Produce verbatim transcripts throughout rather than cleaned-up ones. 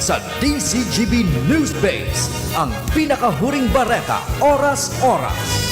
Sa D Z G B Newsbase, ang pinakahuring bareta, oras-oras.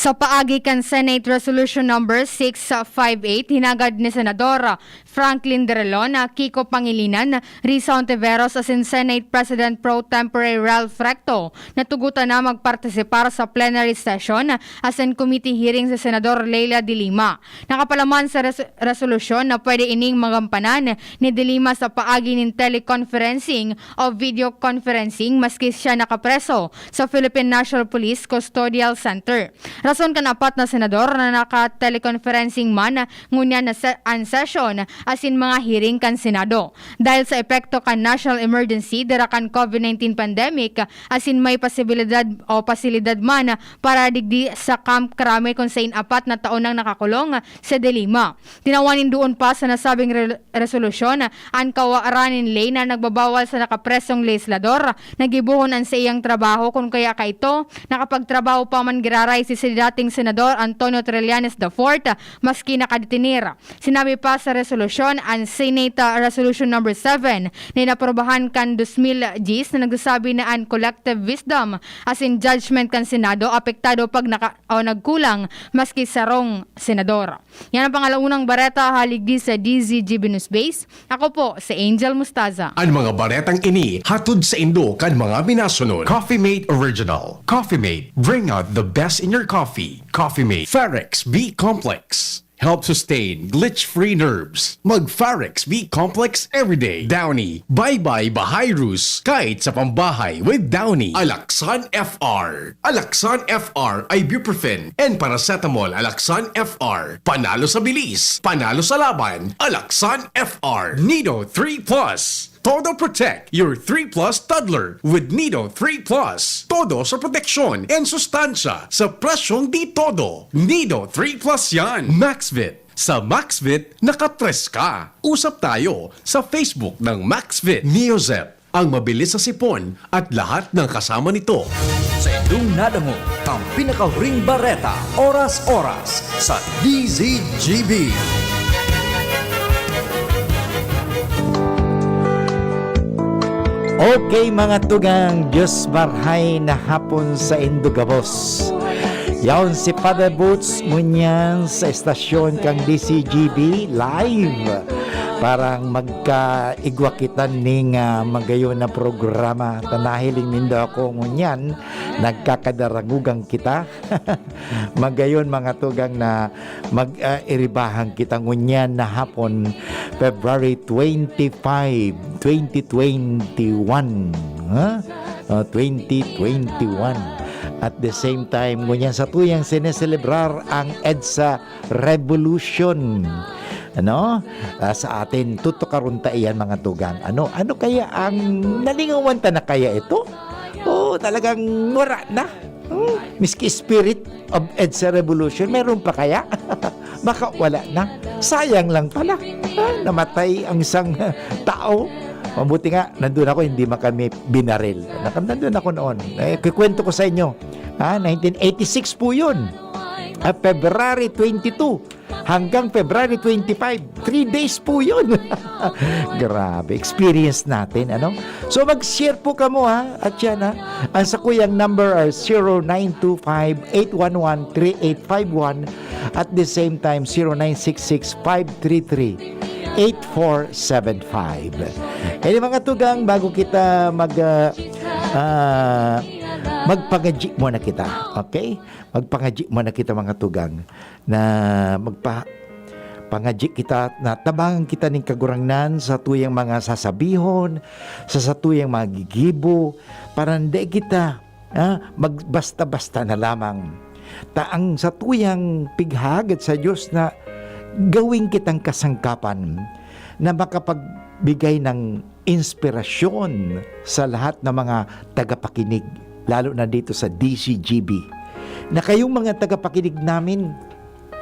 Sa paagi kan Senate Resolution Number six five eight, hinagad ni Senador Franklin Drilon, Kiko Pangilinan, Risa Hontiveros asin Senate President Pro Tempore Ralph Recto na tugutan na magpartisipar sa plenary session asin committee hearing si Senador Leila de Lima. Nakapalaman sa res-, resolusyon na pwede ining magampanan ni De Lima sa paagi nin teleconferencing o video conferencing maski siya nakapreso sa Philippine National Police Custodial Center. Rason kan apat na senador na naka-teleconferencing man ngunyan na se-, an session asin mga hearing kan Senado. Dahil sa epekto kan national emergency dara kan COVID nineteen pandemic, asin may posibilidad o pasilidad man para digdi sa Camp Crame, kung sain apat na taon nang nakakulong si De Lima. Tinawan nin duon pa sa nasabing re-, resolusyon an kawaran nin ley na nagbabawal sa nakapresong legislador na gibohon an saiyang trabaho, kun kaya kaito, nakapagtrabaho pa man giraray si, si dating Senador Antonio Trillanes the fourth, maski nakadetener. Sinabi pa sa resolusyon, an Senate, ah, Resolution Number seven na inaprobahan kan dos mil diyes na nagsasabi na an collective wisdom asin judgment kan Senado apektado pag naka-, o nagkulang maski sarong senador. Yan ang pangalaunang bareta hali digdi sa D Z G B Newsbase. Ako po si Angel Mustaza. An mga baretang ini hatod saindo kan mga minasunod. Coffee Mate Original. Coffee Mate, bring out the best in your coffee. Coffee Mate. Farex B Complex. Help sustain glitch-free nerves. Mag Farex B Complex everyday. Downy. Bye-bye Bahayrus. Kahit sa pambahay with Downy. Alaxan F R. Alaxan F R, ibuprofen, and paracetamol. Alaxan F R. Panalo sa bilis. Panalo sa laban. Alaxan F R. Nido three plus. Todo Protect your three plus toddler with Nido three plus. Todo sa proteksyon and sustansya sa presyong di todo. Nido three plus yan. Maxvit. Sa Maxvit, nakatres ka. Usap tayo sa Facebook ng Maxvit. Neozep, ang mabilis sa sipon at lahat ng kasama nito. Sa indong nadangog, ang pinakahuring bareta, oras-oras, sa D Z G B. Okay, mga tugang, Diyos marhay na hapon sa indo gabos. Yaon si Father Boots ngunyan sa estasyon kang D Z G B live. Parang magkaigwa kita ning, ah, magayon na programa. Ta nahiling nindo ako ngunyan, nagkakadarangugan kita. Magayon, mga tugang, na mag, ah, iribahan kita ngunyan na hapon, February twenty-five, twenty twenty-one, ha? Ah, twenty twenty-one. At the same time, ngunyan satuyang sineselebrar ang EDSA Revolution. Ano? Ah, sa atin, tutukaron ta iyan, mga tugang. Ano, ano kaya ang nalingawan ta na kaya ito? Oh, talagang wala na. Hmm, miski spirit of EDSA Revolution, meron pa kaya? Baka wala na. Sayang lang pala. Ah, namatay ang isang tao. Mabuti nga, nandun ako, hindi man kami binaril. Nak-, nandun ako noon. Eh, kikwento ko sa inyo. Ah, nineteen eighty-six po yun. Ah, February twenty-two hanggang February twenty-five. Three days po yun. Grabe, experience natin, ano? So, mag-share po kamo, ha? At yan, ha? Ang sakuyang number are zero nine two five, eight one one, three eight five one. At the same time, zero nine six six, five three three, eight four seven five. Kaya, mga tugang, bago kita mag, ah, ah, magpangadyi muna kita, okay? Magpangadyi muna kita, mga tugang, na magpa-, pangadyi kita, na tabangan kita ning Kagurangnan sa satuyang mga sasabihon, sa satuyang mga gigibo, para hindi kita, ah, magbasta-basta na lamang. Ta ang satuyang pighahagad sa Dios na gawin kitang kasangkapan na makapagbigay ng inspirasyon sa lahat ng mga tagapakinig, lalo na dito sa D Z G B, na kayong mga tagapakinig namin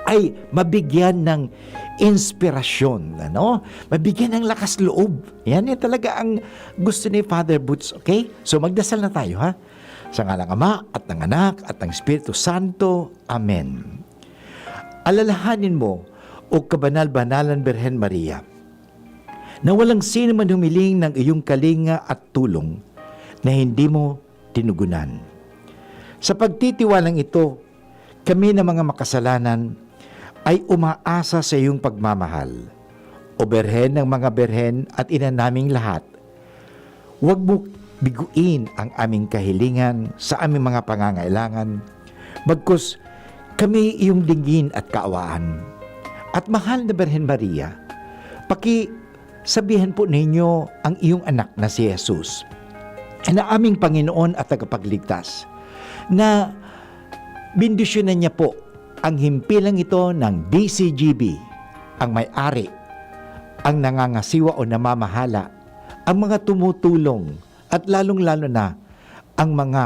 ay mabigyan ng inspirasyon, ano? Mabigyan ng lakas loob. Yan, yan talaga ang gusto ni Father Boots, okay? So, magdasal na tayo, ha? Sa ngalang Ama, at ng Anak, at ng Espiritu Santo. Amen. Alalahanin mo, O kabanal-banalan Birhen Maria, na walang sino man humiling ng iyong kalinga at tulong na hindi mo tinugunan. Sa pagtitiwalang ito, kami na mga makasalanan ay umaasa sa iyong pagmamahal. O Birhen ng mga birhen at ina naming lahat, huwag mo biguin ang aming kahilingan sa aming mga pangangailangan, bagkus kami iyong dinggin at kaawaan. At mahal na Birhen Maria, paki sabihan po ninyo ang iyong anak na si Jesus, na aming Panginoon at Tagapagligtas, na bendisyonan niya po ang himpilang ito ng D C G B, ang may-ari, ang nangangasiwa o namamahala, ang mga tumutulong, at lalong-lalo na ang mga,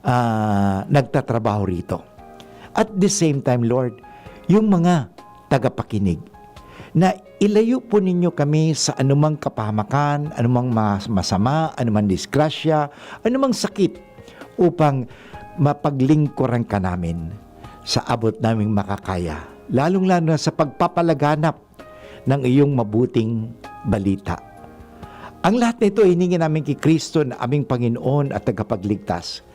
ah, nagtatrabaho rito. At the same time, Lord, yung mga tagapakinig, na ilayo po ninyo kami sa anumang kapahamakan, anumang mas-, masama, anumang disgrasya, anumang sakit, upang mapaglingkoran ka namin sa abot naming makakaya, lalong-lalo na sa pagpapalaganap ng iyong mabuting balita. Ang lahat na ito hiningi namin ki Cristo na aming Panginoon at Tagapagligtas,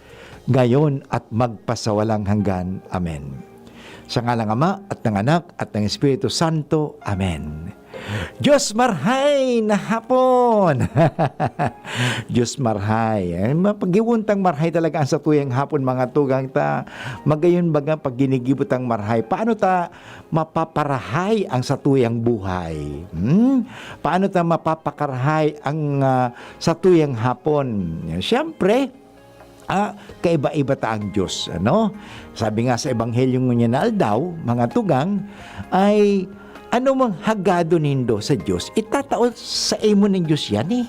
ngayon at magpasawalang hanggan. Amen. Sa ngalang Ama, at ng Anak, at ng Espiritu Santo. Amen. Diyos marhay na hapon! Diyos marhay. Eh, mapagiwon tang marhay talaga ang satuyang hapon, mga tugang ta. Magayon baga pag ginigibo tang marhay. Paano ta mapaparahay ang satuyang buhay? Hmm? Paano ta mapapakarahay ang, ah, satuyang hapon? Siyempre, ah, kaiba-iba ta ang Diyos, ano? Sabi nga sa Ebanghelyo ngunyan na aldaw, mga tugang, ay, "Ano mang hagado nindo sa Diyos, itatao sa imo nin Diyos yan, eh."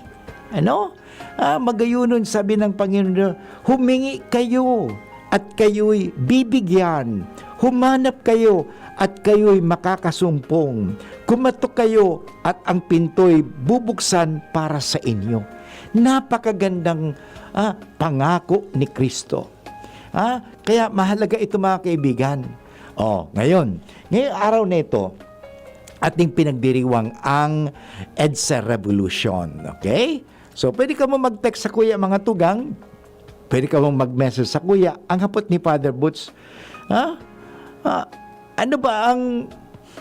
Ano? Ah, magayonon, sabi ng Panginoon, "Humingi kayo at kayo'y bibigyan. Humanap kayo at kayo'y makakasumpong. Kumatok kayo at ang pinto'y bubuksan para sa inyo." Napakagandang, ah, pangako ni Cristo. Ah, kaya mahalaga ito, mga kaibigan. Oh, ngayon, ngayong araw na ito, ating pinagdiriwang ang EDSA Revolution. Okay? So, pwede ka mo mag-text sa kuya, mga tugang. Pwede ka mong mag-message sa kuya. Ang hapot ni Father Boots, ha? Ah, ano ba ang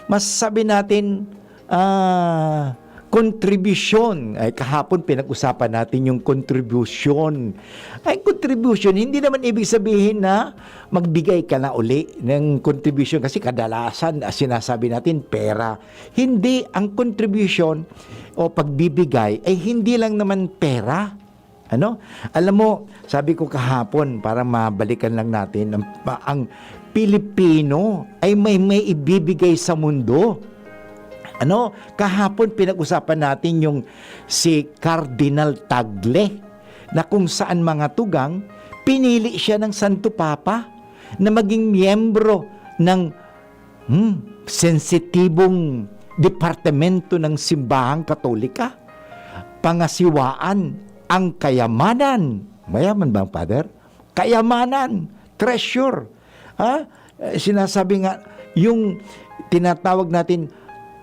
masasabi natin, ah, kontribusyon? Ay, kahapon pinag-usapan natin yung kontribusyon. Ay, kontribusyon, hindi naman ibig sabihin na magbigay ka na uli ng kontribusyon kasi kadalasan, ah, sinasabi natin pera. Hindi, ang kontribusyon o pagbibigay ay hindi lang naman pera. Ano? Alam mo, sabi ko kahapon, para mabalikan lang natin, ang, ang Pilipino ay may, may ibibigay sa mundo. Ano? Kahapon pinag-usapan natin yung si Cardinal Tagle, na kung saan, mga tugang, pinili siya ng Santo Papa na maging miyembro ng, hmm, sensitibong departamento ng Simbahang Katolika. Pangasiwaan ang kayamanan. Mayaman ba ang Father? Kayamanan, treasure. Ha? Eh, sinasabi nga, yung tinatawag natin,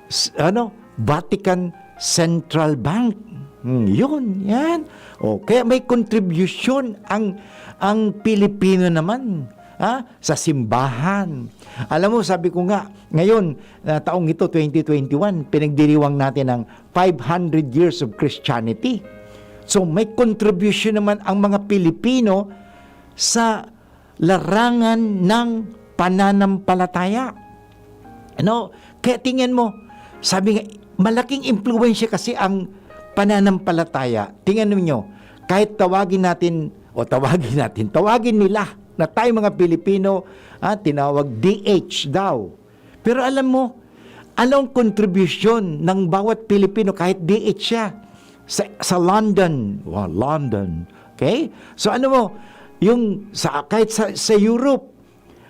s-, ano, Vatican Central Bank. Hmm, yun, yan. O, kaya may kontribusyon ang, ang Pilipino naman, ha, sa simbahan. Alam mo, sabi ko nga, ngayon, na taong ito, twenty twenty-one, pinagdiriwang natin ang five hundred years of Christianity. So, may kontribusyon naman ang mga Pilipino sa larangan ng pananampalataya. Ano? Kaya tingnan mo, sabi nga, malaking impluwensya kasi ang pananampalataya. Tingnan ninyo, kahit tawagin natin, o tawagin natin, tawagin nila na tayo mga Pilipino, ah, tinawag D H daw. Pero alam mo, anong kontribusyon ng bawat Pilipino kahit D H siya? Sa, sa London, wow, London. Okay? So ano mo, yung sa, kahit sa, sa Europe,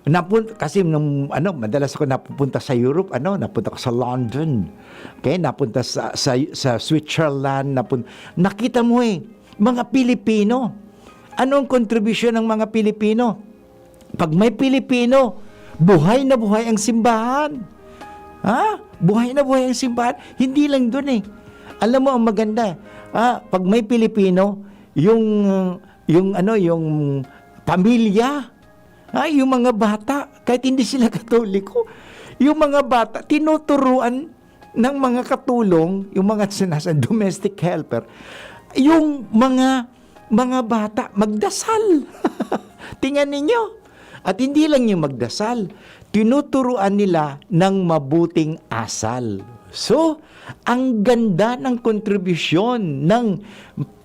napun-, kasi nung, ano, madalas ako napupunta sa Europe, ano, napunta ko sa London. Okay? Napunta sa, sa, sa Switzerland, napun-, nakita mo eh, mga Pilipino. Anong kontribusyon ng mga Pilipino? Pag may Pilipino, buhay na buhay ang simbahan. Ha? Buhay na buhay ang simbahan. Hindi lang dun eh. Alam mo ang maganda, ah, pag may Pilipino, yung, yung ano, yung pamilya, ah, yung mga bata, kahit hindi sila Katoliko, yung mga bata, tinuturuan ng mga katulong, yung mga sinasa-, domestic helper, yung mga, mga bata, magdasal. Tingnan ninyo. At hindi lang yung magdasal, tinuturuan nila ng mabuting asal. So, ang ganda ng kontribusyon ng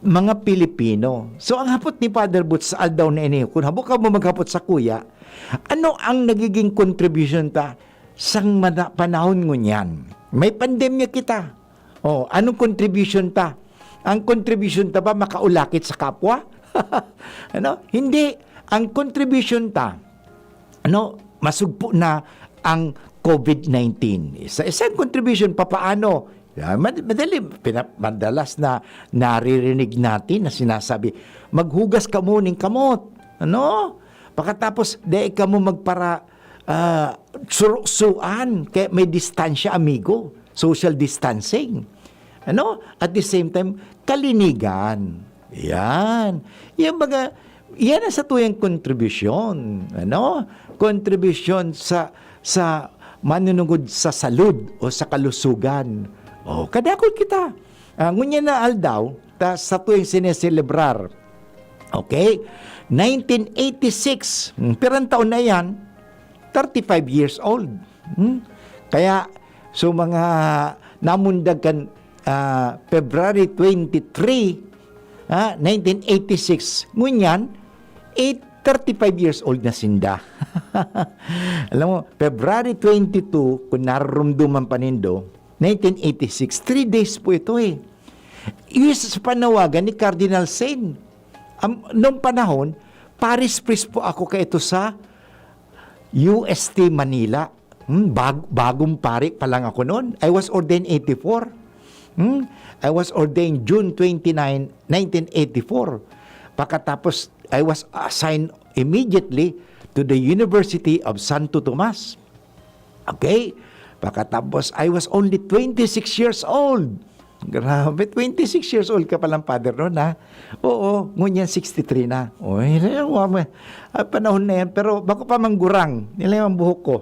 mga Pilipino. So, ang hapot ni Father Boots sa aldaw na ini, kung habo ka mo maghapot sa kuya, ano ang nagiging kontribusyon ta sa mana-, panahon ngunyan? May pandemya kita. Oh, anong contribution ta? Ang contribution ta ba makaulakit sa kapwa? Ano? Hindi. Ang contribution ta, ano, masugpo na ang covid nineteen. Isa, isang contribution, papaano? Ah, mad-, madali, pina-, madalas na naririnig natin na sinasabi, "Maghugas kamo ning kamot." Ano? Pagkatapos, di kamo magpara-, ah, surusuan, kaya may distansya, amigo. Social distancing. Ano? At the same time, kalinigan. Yan. Yung mga, yan ang satuyang kontribusyon. Ano? Kontribusyon sa, sa manunungod sa salud o sa kalusugan. O, kadakol kita. Ah, ngunyan na aldaw, ta, satuyang sineselebrar. Okay? Nineteen eighty-six. Hmm, pirang taon na yan? Thirty-five years old. Hmm? Kaya, so mga namundag kan, ah, February twenty-three, ah, nineteen eighty-six, ngunyan, eh, thirty-five years old na sinda. Alam mo, February twenty-two, kung narurumduman pa nindo, nineteen eighty-six, three days po ito eh. Yung sa panawagan ni Cardinal Sin. Am-, nung panahon, Paris Priest po ako kaito sa U S T Manila. Hmm, bag-, bagong pari pa lang ako noon. I was ordained eighty-four. Hmm? I was ordained June twenty-nine, nineteen eighty-four. Pagkatapos, I was assigned immediately to the University of Santo Tomas. Okay? Pagkatapos, I was only twenty-six years old. Grabe, twenty-six years old ka palang, Father, noon, ha? Oo, ngunyan sixty-three na. Oy, ah, panahon na yan, pero bako pa manggurang. Nila yung buhok ko.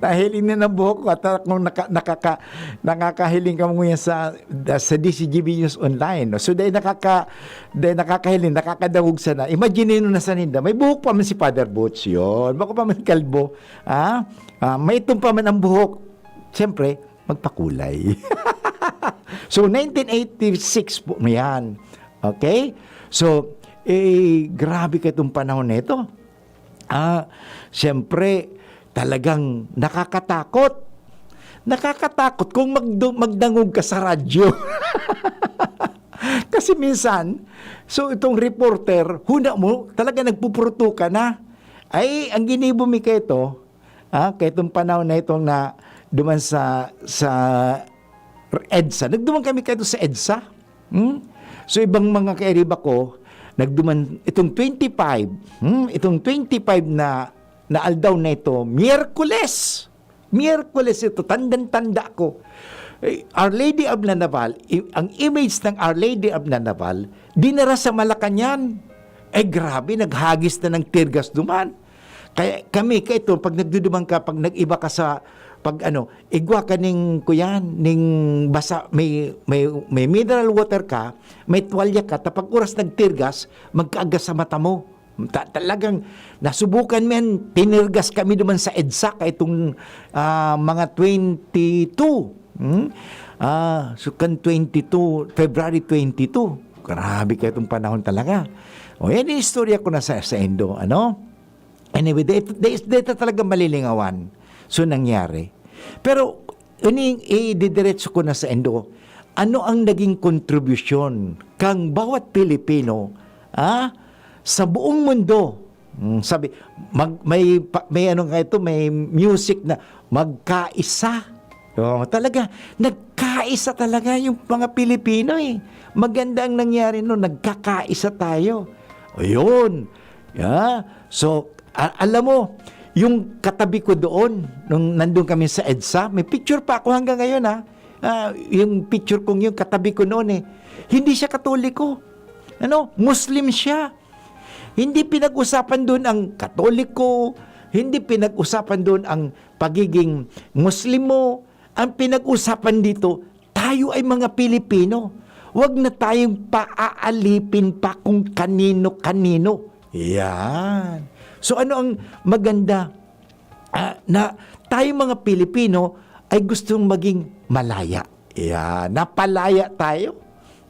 Nahiling na ng buhok ko at kung naka-, nakaka-, nakakahiling ka ngunyan sa, sa D C G B News Online, no? So, dahil nakaka-, dahil nakakahiling, nakakadangog sana. Imagine nyo na sa ninda, may buhok pa man si Father Boots yun. Bako pa man kalbo. Ah, ah, may itom pa man ang buhok. Siyempre, magpakulay. So, nineteen eighty-six po na yan. Okay? So, eh, grabe ka itong panahon na ito. Ah, siyempre, talagang nakakatakot. Nakakatakot kung magdu-, magdangog ka sa radyo. Kasi minsan, so itong reporter, huna mo, talaga nagpupuruto ka na. Ay, ang ginibo mi kaito, ah, kaitong panahon na itong na duman sa, sa EDSA. Nagduman kami kaito sa EDSA. Hmm? So, ibang mga kairiba ko, nagduman itong twenty-five, hmm? Itong twenty-five na, na aldaw na ito, Miyerkules. Miyerkules ito, tandang-tanda ko. Eh, Our Lady of Nanaval, i-, ang image ng Our Lady of Nanaval, dinara sa Malacañang. Eh, grabe, naghagis na ng tear gas duman. Kaya kami, kaito, pag nagduduman ka, pag nag-iba ka sa, pag ano, igwa ka ning, kuyan, ning basa, may, may, may mineral water ka, may tuwalya ka, tapag oras nag-tear gas, magkaagas sa mata mo. Ta-, talagang nasubukan mi yan, tinirgas kami duman sa EDSA kaitong, ah, mga twenty-two. Hmm? Ah, so kan twenty-two, February twenty-two. Grabe kaitong panahon talaga. O, yan yung istorya ko na sa, sa Indo, ano? Anyway, dito, dito, dito talaga malilingawan. So, nangyari. Pero, ini, ididiretso ko na sa Indo. Ano ang naging kontribusyon kang bawat Pilipino, ah, sa buong mundo? Hmm, sabi, mag-, may pa-, may ano nga ito, may music na magkaisa. Oh, talaga, nagkaisa talaga yung mga Pilipino eh. Maganda ang nangyari no, nagkakaisa tayo. Ayun. Yeah. So, a-, alam mo, yung katabi ko doon, nung nandun kami sa EDSA, may picture pa ako hanggang ngayon, ha. Ah, yung picture kong yun, katabi ko noon eh. Hindi siya Katoliko. Ano? Muslim siya. Hindi pinag-usapan doon ang Katoliko, hindi pinag-usapan doon ang pagiging Muslim mo. Ang pinag-usapan dito, tayo ay mga Pilipino. Huwag na tayong paaalipin pa kung kanino-kanino. Yan. So ano ang maganda? Ah, na tayong mga Pilipino ay gustong maging malaya. Yan. Napalaya tayo.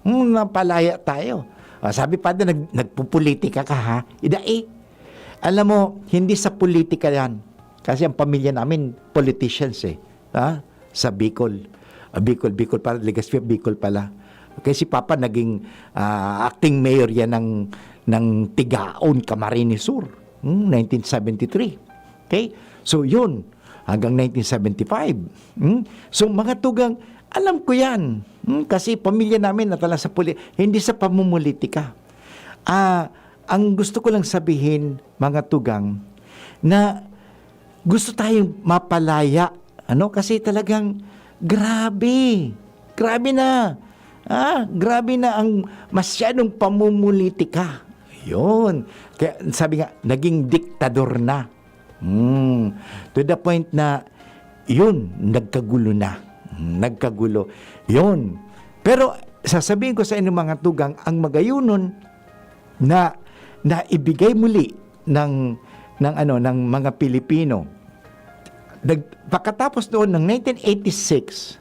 Hmm, napalaya tayo. Ah, sabi pa doon, nag, nagpupulitika ka ha? Idai. Alam mo, hindi sa politika yan. Kasi ang pamilya namin, politicians eh. Ha? Sa Bicol. Ah, Bicol, Bicol pala, Legazpi, Bicol pala. Kasi si Papa naging ah, acting mayor yan ng, ng Tigaon, Camarines Sur. Hmm, nineteen seventy-three. Okay? So, yun. Hanggang nineteen seventy-five. Hmm? So, mga tugang, alam ko yan. Hmm? Kasi pamilya namin natala sa puli-, hindi sa pamumulitika. Ah, ang gusto ko lang sabihin, mga tugang, na gusto tayong mapalaya, ano? Kasi talagang grabe. Grabe na. Ah, grabe na ang masyadong pamumulitika. Yun. Kaya sabi nga, naging diktador na. Hmm. To the point na, yun, nagkagulo na. Hmm, nagkagulo. Yun. Pero sasabihin ko sa inyo mga tugang, ang magayunon na, na ibigay muli ng, ng ano, ng mga Pilipino. Nag-, pagkatapos noon ng nineteen eighty-six,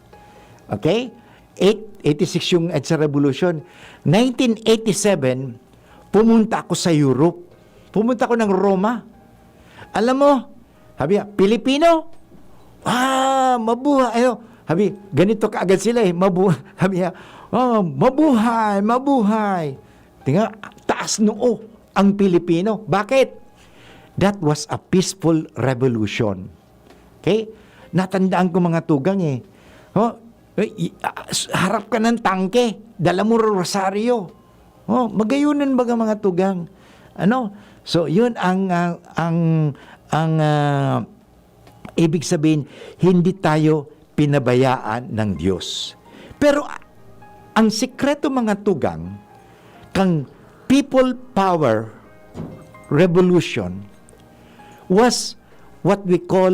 okay? Eight, eighty-six yung EDSA Revolution. Nineteen eighty-seven, pumunta ako sa Europe. Pumunta ako ng Roma. Alam mo, sabi niya, "Pilipino? Ah, mabuhay." Ano? Sabi, ganito kaagad sila eh. Mabu-, sabi niya, "Oh, mabuhay, mabuhay." Tingnan, taas noo ang Pilipino. Bakit? That was a peaceful revolution. Okay? Natandaan ko mga tugang eh. Oh, eh, i-, ah, s-, harap ka ng tangke, dala mo rosaryo. Oh, magayunan baga mga tugang. Ano? So, yun ang, ang, ang, ang, ah, ibig sabihin, hindi tayo pinabayaan ng Diyos. Pero, ah, ang sikreto mga tugang, kang people power revolution was what we call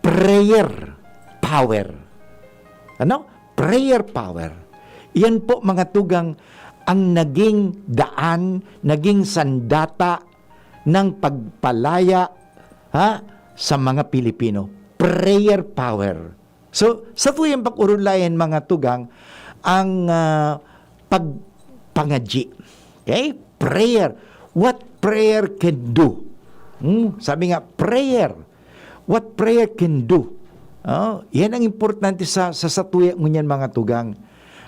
prayer power. Ano? Prayer power. Yan po, mga tugang, ang naging daan, naging sandata ng pagpalaya, ha, sa mga Pilipino. Prayer power. So, sa tuyang pag-orulayan, mga tugang, ang, ah, pagpangadyi. Okay? Prayer. What prayer can do? Hmm? Sabi nga, prayer. What prayer can do? Oh, yan ang importante sa, sa, sa tuya ngunyan, mga tugang.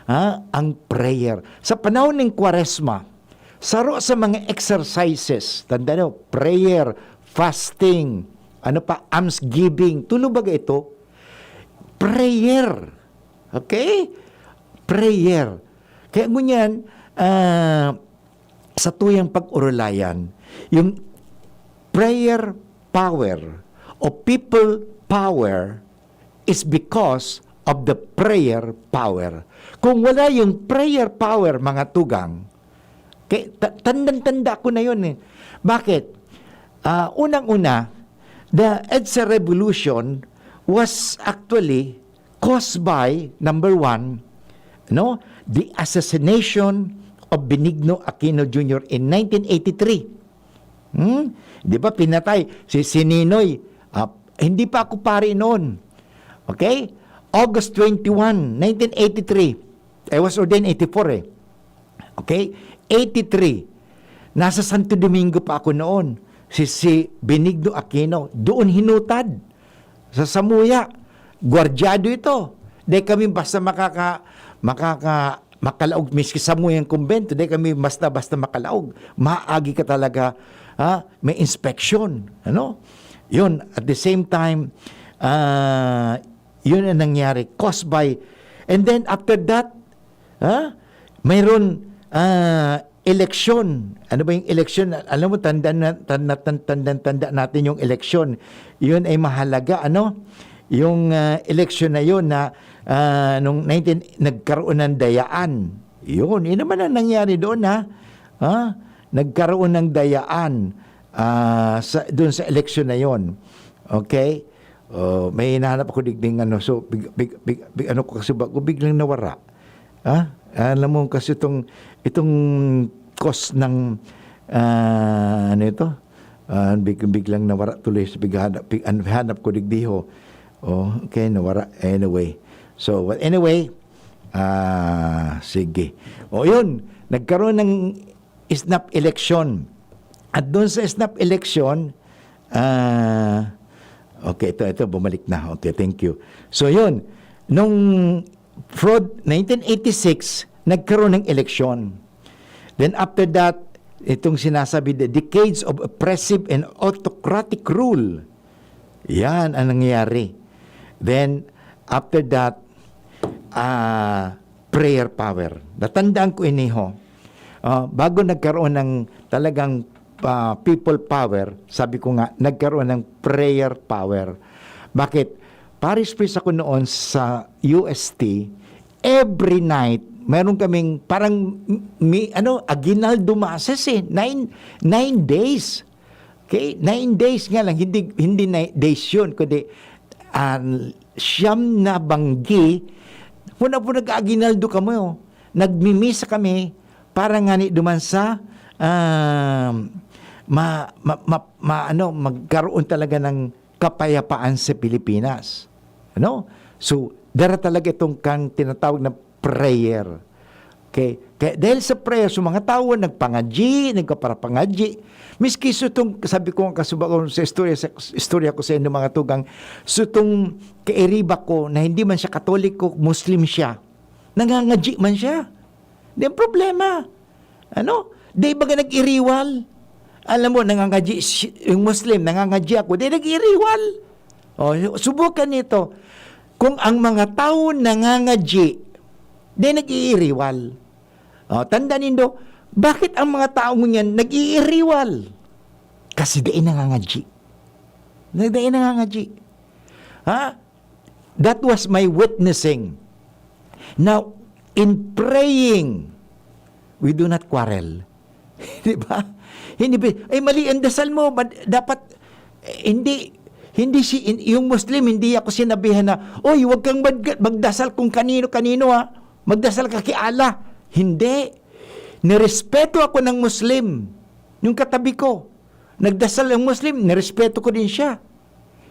Ha? Ang prayer. Sa panahon ng Kwaresma, saro sa mga exercises, tanda nyo, prayer, fasting, ano pa, almsgiving, tulo baga ito? Prayer. Okay? Prayer. Kaya ngunyan, ah, sa tuyang pag-orolayan, yung prayer power o people power is because of the prayer power. Kung wala yung prayer power, mga tugang, kay, ta-, tandang-tanda ko na yun eh. Bakit? Ah, unang-una, the EDSA revolution was actually caused by, number one, no, the assassination of Benigno Aquino Junior in nineteen eighty-three. Hmm? Di ba pinatay si, si Ninoy? Ah, hindi pa ako pari noon. Okay? August twenty-one, nineteen eighty-three. I was ordained eighty-four eh. Okay? Eighty-three. Nasa Santo Domingo pa ako noon. Si, si Benigno Aquino, doon hinutad. Sa Samuya, gwardyado ito. Di kami basta makaka-, makaka-, makalaog, miski Samuyang kumbento, di kami basta-basta makalaog. Maagi ka talaga, ha? May inspection, ano? Yun, at the same time, ah, yun ang nangyari, caused by, and then after that, ha? Mayroon, ah, eleksyon. Ano ba yung eleksyon? Alam mo, tanda na, tanda, tanda, tanda, tanda natin yung eleksyon. Yun ay mahalaga, ano? Yung, ah, eleksyon na yun na, ah, nung nineteen, nagkaroon ng dayaan. Yun, yun naman ang nangyari doon, ha? Ha? Nagkaroon ng dayaan, ah, sa, doon sa eleksyon na yun. Okay? Oh, may hinahanap ako digding ano, so, big, big, big, big, ano ko kasi ba, biglang nawara. Ha? Alam mo kasi itong, itong cause ng, ah, ano ito? Ah, big-, biglang nawara tuloy sa pighanap, pig-, an-, hanap ko digdi ho. Oh, okay, nawara. Anyway. So, but anyway, ah, sige. O yun, nagkaroon ng snap election. At doon sa snap election, ah, okay, ito, ito, bumalik na. Okay, thank you. So, yun, nung fraud, nineteen eighty-six, nagkaroon ng eleksyon. Then after that, itong sinasabi, the decades of oppressive and autocratic rule. Yan ang nangyayari. Then, after that, ah, prayer power. Natandaan ko ini ho. Ah, bago nagkaroon ng talagang, ah, people power, sabi ko nga, nagkaroon ng prayer power. Bakit? Parish priest ako noon sa U S T, every night, meron kaming parang, may, ano, aguinaldo masses eh. Nine, nine days. Okay? Nine days nga lang, hindi, hindi nine days yun, kundi, ah, siyam na banggi. Puna po nag-aguinaldo kami, oh. Nagmimisa kami para nga ni duman sa, ah, ma-, ma-, ma-, ma-, ano, magkaroon talaga ng kapayapaan sa Pilipinas. Ano? So, dara talaga itong kang tinatawag na prayer. Okay? Kaya dahil sa prayer, so mga tawo nagpangadyi, nagpaparapangadyi. Miski sutong, sabi ko nga kasubaon sa istorya, sa istorya ko sa inyo mga tugang, sutong kairiba ko na hindi man siya Katoliko, Muslim siya. Nangangadyi man siya. Di ang problema. Ano? Di baga nag-iriwal. Alam mo, nangangadyi si-, yung Muslim, nangangadyi ako. Di nag-iriwal. O, subukan nito. Kung ang mga tao nangangadyi, di nag-iiriwal. O, tanda nindo, bakit ang mga tao ngunyan nag-iiriwal? Kasi dai nangangadyi. Na-, dai nangangadyi. Ha? That was my witnessing. Now, in praying, we do not quarrel. Di ba? Hindi, bi-, ay, mali ang dasal mo. Mad-, dapat, eh, hindi, hindi si, in-, yung Muslim, hindi ako sinabihan na, "Oy, wag kang mag-, magdasal kung kanino-kanino, ha. Magdasal ka kay Allah." Hindi. Nirespeto ako ng Muslim. Yung katabi ko, nagdasal ang Muslim, nirespeto ko din siya.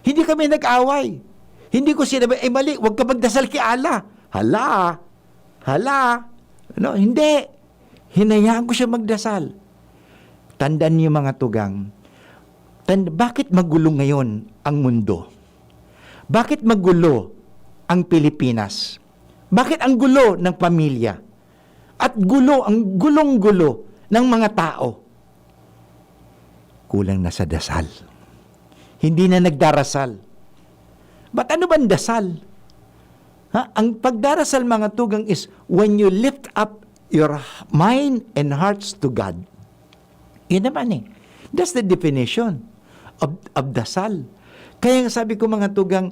Hindi kami nag-away. Hindi ko sinabi, "Eh, mali, wag ka magdasal kay Allah." Hala! Hala! No, hindi. Hinayaan ko siya magdasal. Tandaan niyo, mga tugang, tand-, bakit magulo ngayon ang mundo? Bakit magulo ang Pilipinas? Bakit ang gulo ng pamilya? At gulo, ang gulong-gulo ng mga tao? Kulang na sa dasal. Hindi na nagdarasal. But ano bang dasal? Ha? Ang pagdarasal, mga tugang, is when you lift up your mind and hearts to God. Yun naman eh. That's the definition of, of dasal. Kaya nga sabi ko, mga tugang,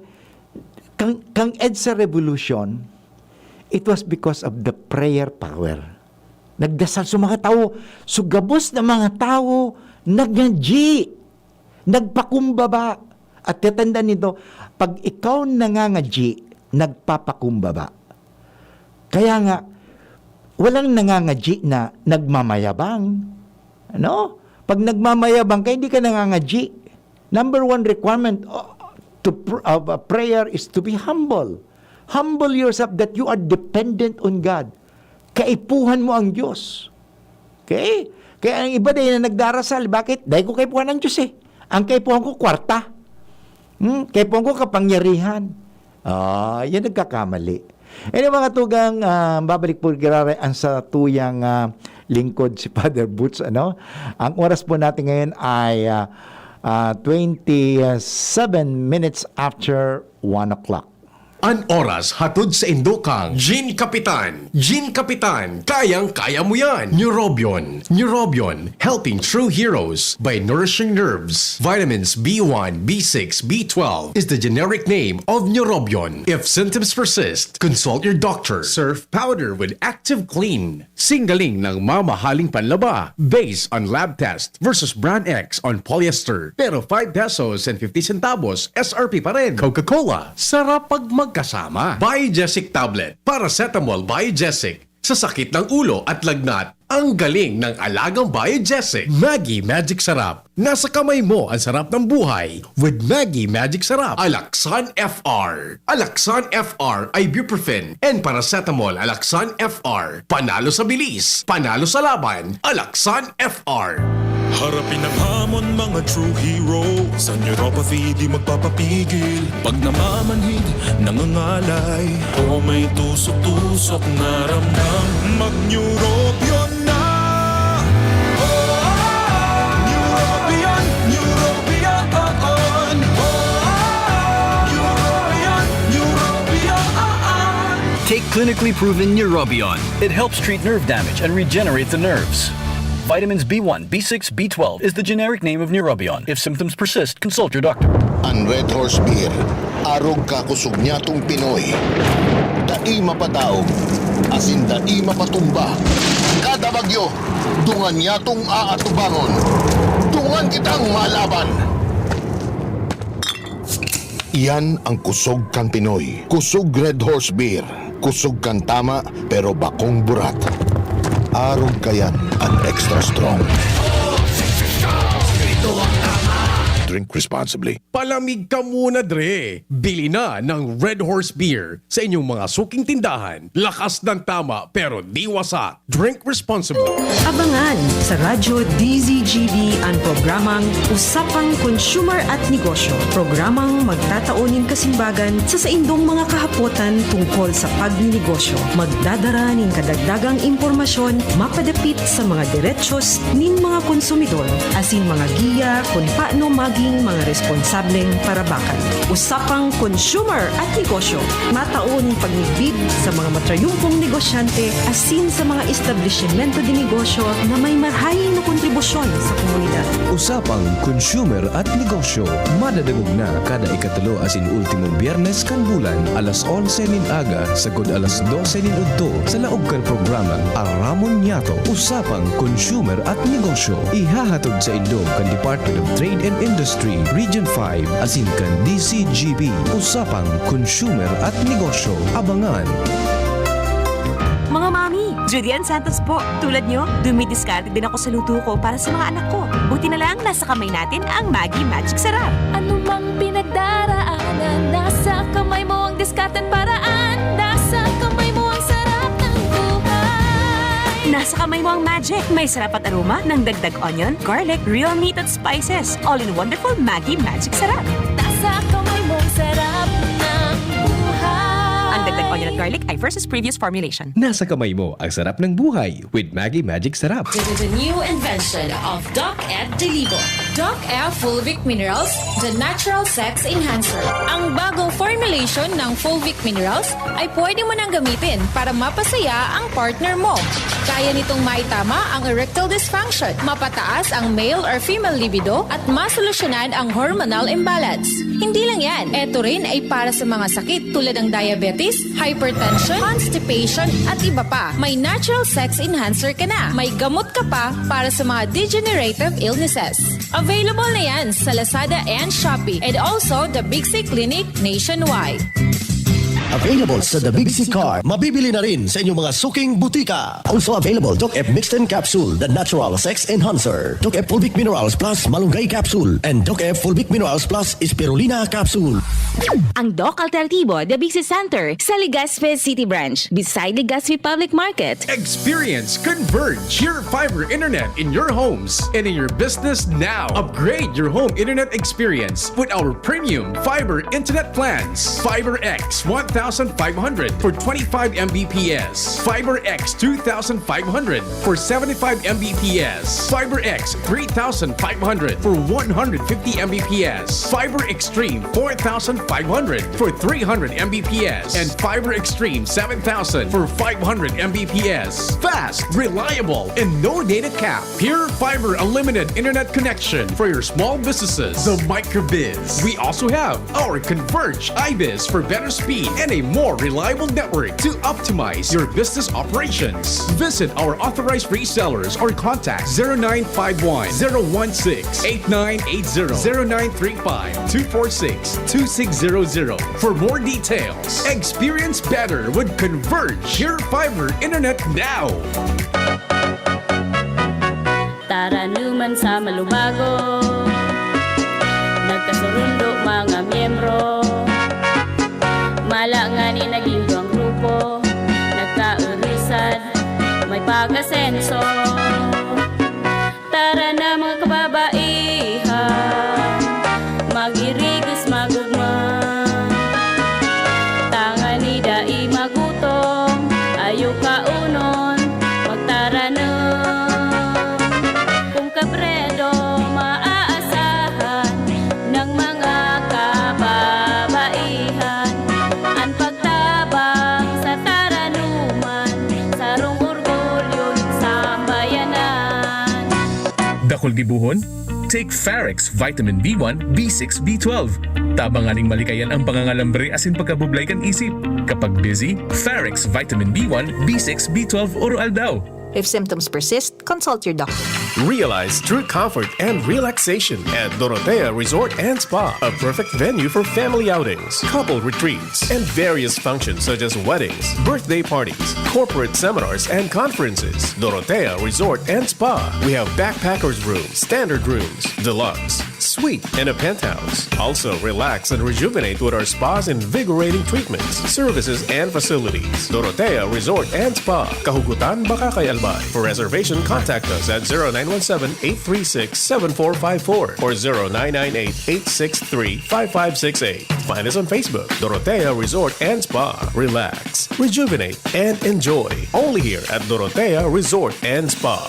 kang, kang EDSA Revolution, it was because of the prayer power. Nagdasal sa mga tao, so gabos na mga tao, nagngadyi, nagpakumbaba. At tatandaan nito, pag ikaw nangangadyi, nagpapakumbaba. Kaya nga, walang nangangadyi na nagmamayabang. Ano? Pag nagmamayabang ka, hindi ka nangangadyi. Number one requirement, uh, to pr-, of a prayer is to be humble. Humble yourself that you are dependent on God. Kaipuhan mo ang Diyos. Okay? Kaya ang iba dai na nagdarasal. Bakit? Dai ko kaipuhan ang Diyos eh. Ang kaipuhan ko, kwarta. Hmm? Kaipuhan ko, kapangyarihan. Ah, yan nagkakamali. Anyway, mga tugang, ah, babalik po giraray ang sa tuyang, ah, lingkod si Father Boots, ano? Ang oras po natin ngayon ay, ah, ah, twenty-seven minutes after one o'clock. An oras hatod sa indo kang Gin Kapitan. Gin Kapitan, kayang-kaya mo yan. Neurobion. Neurobion, helping true heroes by nourishing nerves. Vitamins B one, B six, B twelve is the generic name of Neurobion. If symptoms persist, consult your doctor. Surf powder with Active Clean. Singgaling ng mamahaling panlaba based on lab test versus brand X on polyester. Pero five pesos and fifty centavos S R P pa rin. Coca-Cola, sarap pag magkasama. Biogesic tablet, paracetamol Biogesic. Sa sakit ng ulo at lagnat, ang galing ng alagang Biogesic. Maggi Magic Sarap. Nasa kamay mo ang sarap ng buhay with Maggi Magic Sarap. Alaxan F R. Alaxan F R, ibuprofen, and paracetamol. Alaxan F R. Panalo sa bilis, panalo sa laban. Alaxan F R. Harapin ang hamon, mga true hero. Sa neuropathy, di magpapapigil. Pag namamanhid, nangangalay, o may tusok-tusok na ramdam, mag-Neurobion na! Neurobion, Neurobion, oo. Neurobion, Neurobion, oo. Take clinically proven Neurobion. It helps treat nerve damage and regenerate the nerves. Vitamins B one, B six, B twelve is the generic name of Neurobion. If symptoms persist, consult your doctor. An Red Horse Beer, arog ka kusog nyatong Pinoy. Dai mapadaog, asin dai mapatumba. Kada bagyo, dungan nyatong aatubangon. Dungan kitang malaban. Iyan ang kusog kan Pinoy. Kusog Red Horse Beer. Kusog kan tama, pero bakong burat. Arog kayan an extra strong. Drink responsibly. Palamig ka muna, Dre! Bili na ng Red Horse Beer sa inyong mga suking tindahan. Lakas ng tama, pero di wasak. Drink responsibly. Abangan sa Radyo D Z G B ang programang Usapang Consumer at Negosyo. Programang magtatao nin kasimbagan sa saindong mga kahapotan tungkol sa pagninegosyo. Magdadara nin kadagdagang impormasyon mapadapit sa mga derechos nin mga konsumidor, asin mga giya kun paano maging mga responsableng parabakan. Usapang Consumer at Negosyo, matao nin pagmidbid sa mga matrayumpong negosyante asin sa mga establisimento de negosyo na may marahay na kontribusyon sa komunidad. Usapang Consumer at Negosyo, madadangog na kada ikatulo asin ultimong Biyernes kan bulan, alas onse nin aga sagkod alas dose nin udto, sa laog kan programang Aramon Niyato, Usapang Consumer at Negosyo. Ihahatod saindo kan Department of Trade and Industry, Region five, asin kan D Z G B, Usapang Consumer at Negosyo. Abangan! Mga mami, Judy Ann Santos po. Tulad nyo, dumidiskarte din ako sa luto ko para sa mga anak ko. Buti na lang, nasa kamay natin ang Maggi Magic Sarap. Ano mang pinagdaraanan, nasa kamay mo ang diskarte at paraan. Nasa kamay mo ang sarap ng buhay. Nasa kamay mo ang magic. May sarap at aroma ng dagdag onion, garlic, real meat at spices. All in wonderful Maggi Magic Sarap. Nasa kamay mo ang sarap ng buhay. Ang dagdag onion at garlic ay versus previous formulation. Nasa kamay mo ang sarap ng buhay with Maggi Magic Sarap. The, the, the new invention of Doc Ed Delibo. Doc Ed Fulvic Minerals, the natural sex enhancer. Ang bagong formulation ng Fulvic Minerals ay pwede mo nang gamitin para mapasaya ang partner mo. Kaya nitong maitama ang erectile dysfunction, mapataas ang male or female libido at masolusyonan ang hormonal imbalance. Hindi lang yan, eto rin ay para sa mga sakit tulad ng diabetes, hypertension, constipation, at iba pa. May natural sex enhancer ka na. May gamot ka pa para sa mga degenerative illnesses. Available na yan sa Lazada and Shopee, and also the Big C Clinic nationwide. Available sa The Big C Car. Mabibili na rin sa inyong mga suking butika. Also available, Doc F Mixten Capsule, the natural sex enhancer. Doc F Fulvic Minerals Plus Malunggay Capsule, and Doc F Fulvic Minerals Plus Spirulina Capsule. Ang Doc Alternativo, The Big C Center, sa Legazpi City Branch, beside Legazpi Public Market. Experience Converge, your fiber internet in your homes and in your business now. Upgrade your home internet experience with our premium fiber internet plans. Fiber X one thousand five hundred for twenty-five M B P S. Fiber X two thousand five hundred for seventy-five M B P S. Fiber X three thousand five hundred for one hundred fifty M B P S. Fiber Extreme four thousand five hundred for three hundred M B P S. And Fiber Extreme seven thousand for five hundred M B P S. Fast, reliable, and no data cap. Pure Fiber Unlimited Internet Connection for your small businesses. The Microbiz. We also have our Converge IBIS for better speed and a more reliable network to optimize your business operations. Visit our authorized resellers or contact zero nine five one, zero one six, eight nine eight zero, zero nine three five, two four six, two six zero zero for more details. Experience better with Converge Pure Fiber Internet now. Taranuman sa malubago, nagkasurundo mga miyembro. Mala ngani naging duwang grupo, nagkaurusad, may pag-asenso. Tara na mga kababaihan, mag-irigos magugma. Tangani dai magutom, ayo kaunon, magtaranom. Kun kabredo maaasahan ng mga kababaihan, an pagtabang sa taranuman, sarong orgulyo nin sambayanan. Dakul gibohon? Take Farex Vitamin B one, B six, B twelve. Tabang nganing malikayan ang pangangalambre asin pagkabublay kan isip. Kapag busy, Farex Vitamin B one, B six, B twelve oro-aldaw. If symptoms persist, consult your doctor. Realize true comfort and relaxation at Dorotea Resort and Spa, a perfect venue for family outings, couple retreats, and various functions such as weddings, birthday parties, corporate seminars, and conferences. Dorotea Resort and Spa. We have backpackers rooms, standard rooms, deluxe, suite, and a penthouse. Also, relax and rejuvenate with our spa's invigorating treatments, services, and facilities. Dorotea Resort and Spa, Kahugutan, Bacacay, Albay. For reservation, contact us at zero nine one seven, eight three six, seven four five four or zero nine nine eight, eight six three, five five six eight. Find us on Facebook, Dorotea Resort and Spa. Relax, rejuvenate, and enjoy. Only here at Dorotea Resort and Spa.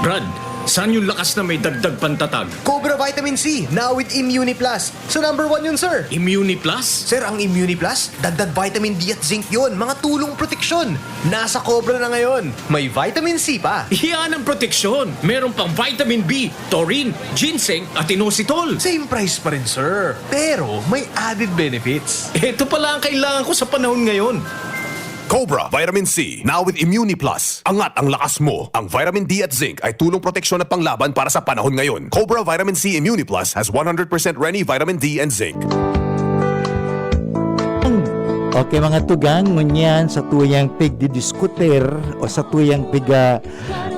Brad, saan yung lakas na may dagdag pantatag? Cobra Vitamin C, now with Immuni Plus. So number one yun, sir. Immuni Plus? Sir, ang Immuni Plus, dagdag vitamin D at zinc yun. Mga tulong proteksyon. Nasa Cobra na ngayon. May vitamin C pa. Yan ang proteksyon. Meron pang vitamin B, taurine, ginseng, at inositol. Same price pa rin, sir. Pero may added benefits. Ito pala ang kailangan ko sa panahon ngayon. Cobra Vitamin C, now with Immuni Plus. Angat ang lakas mo. Ang vitamin D at zinc ay tulong proteksyon at panglaban para sa panahon ngayon. Cobra Vitamin C Immuni Plus has one hundred percent Reni vitamin D and zinc. Okay, mga tugang, ngunyan sa tuyang pigdidiskutir o sa tuyang piga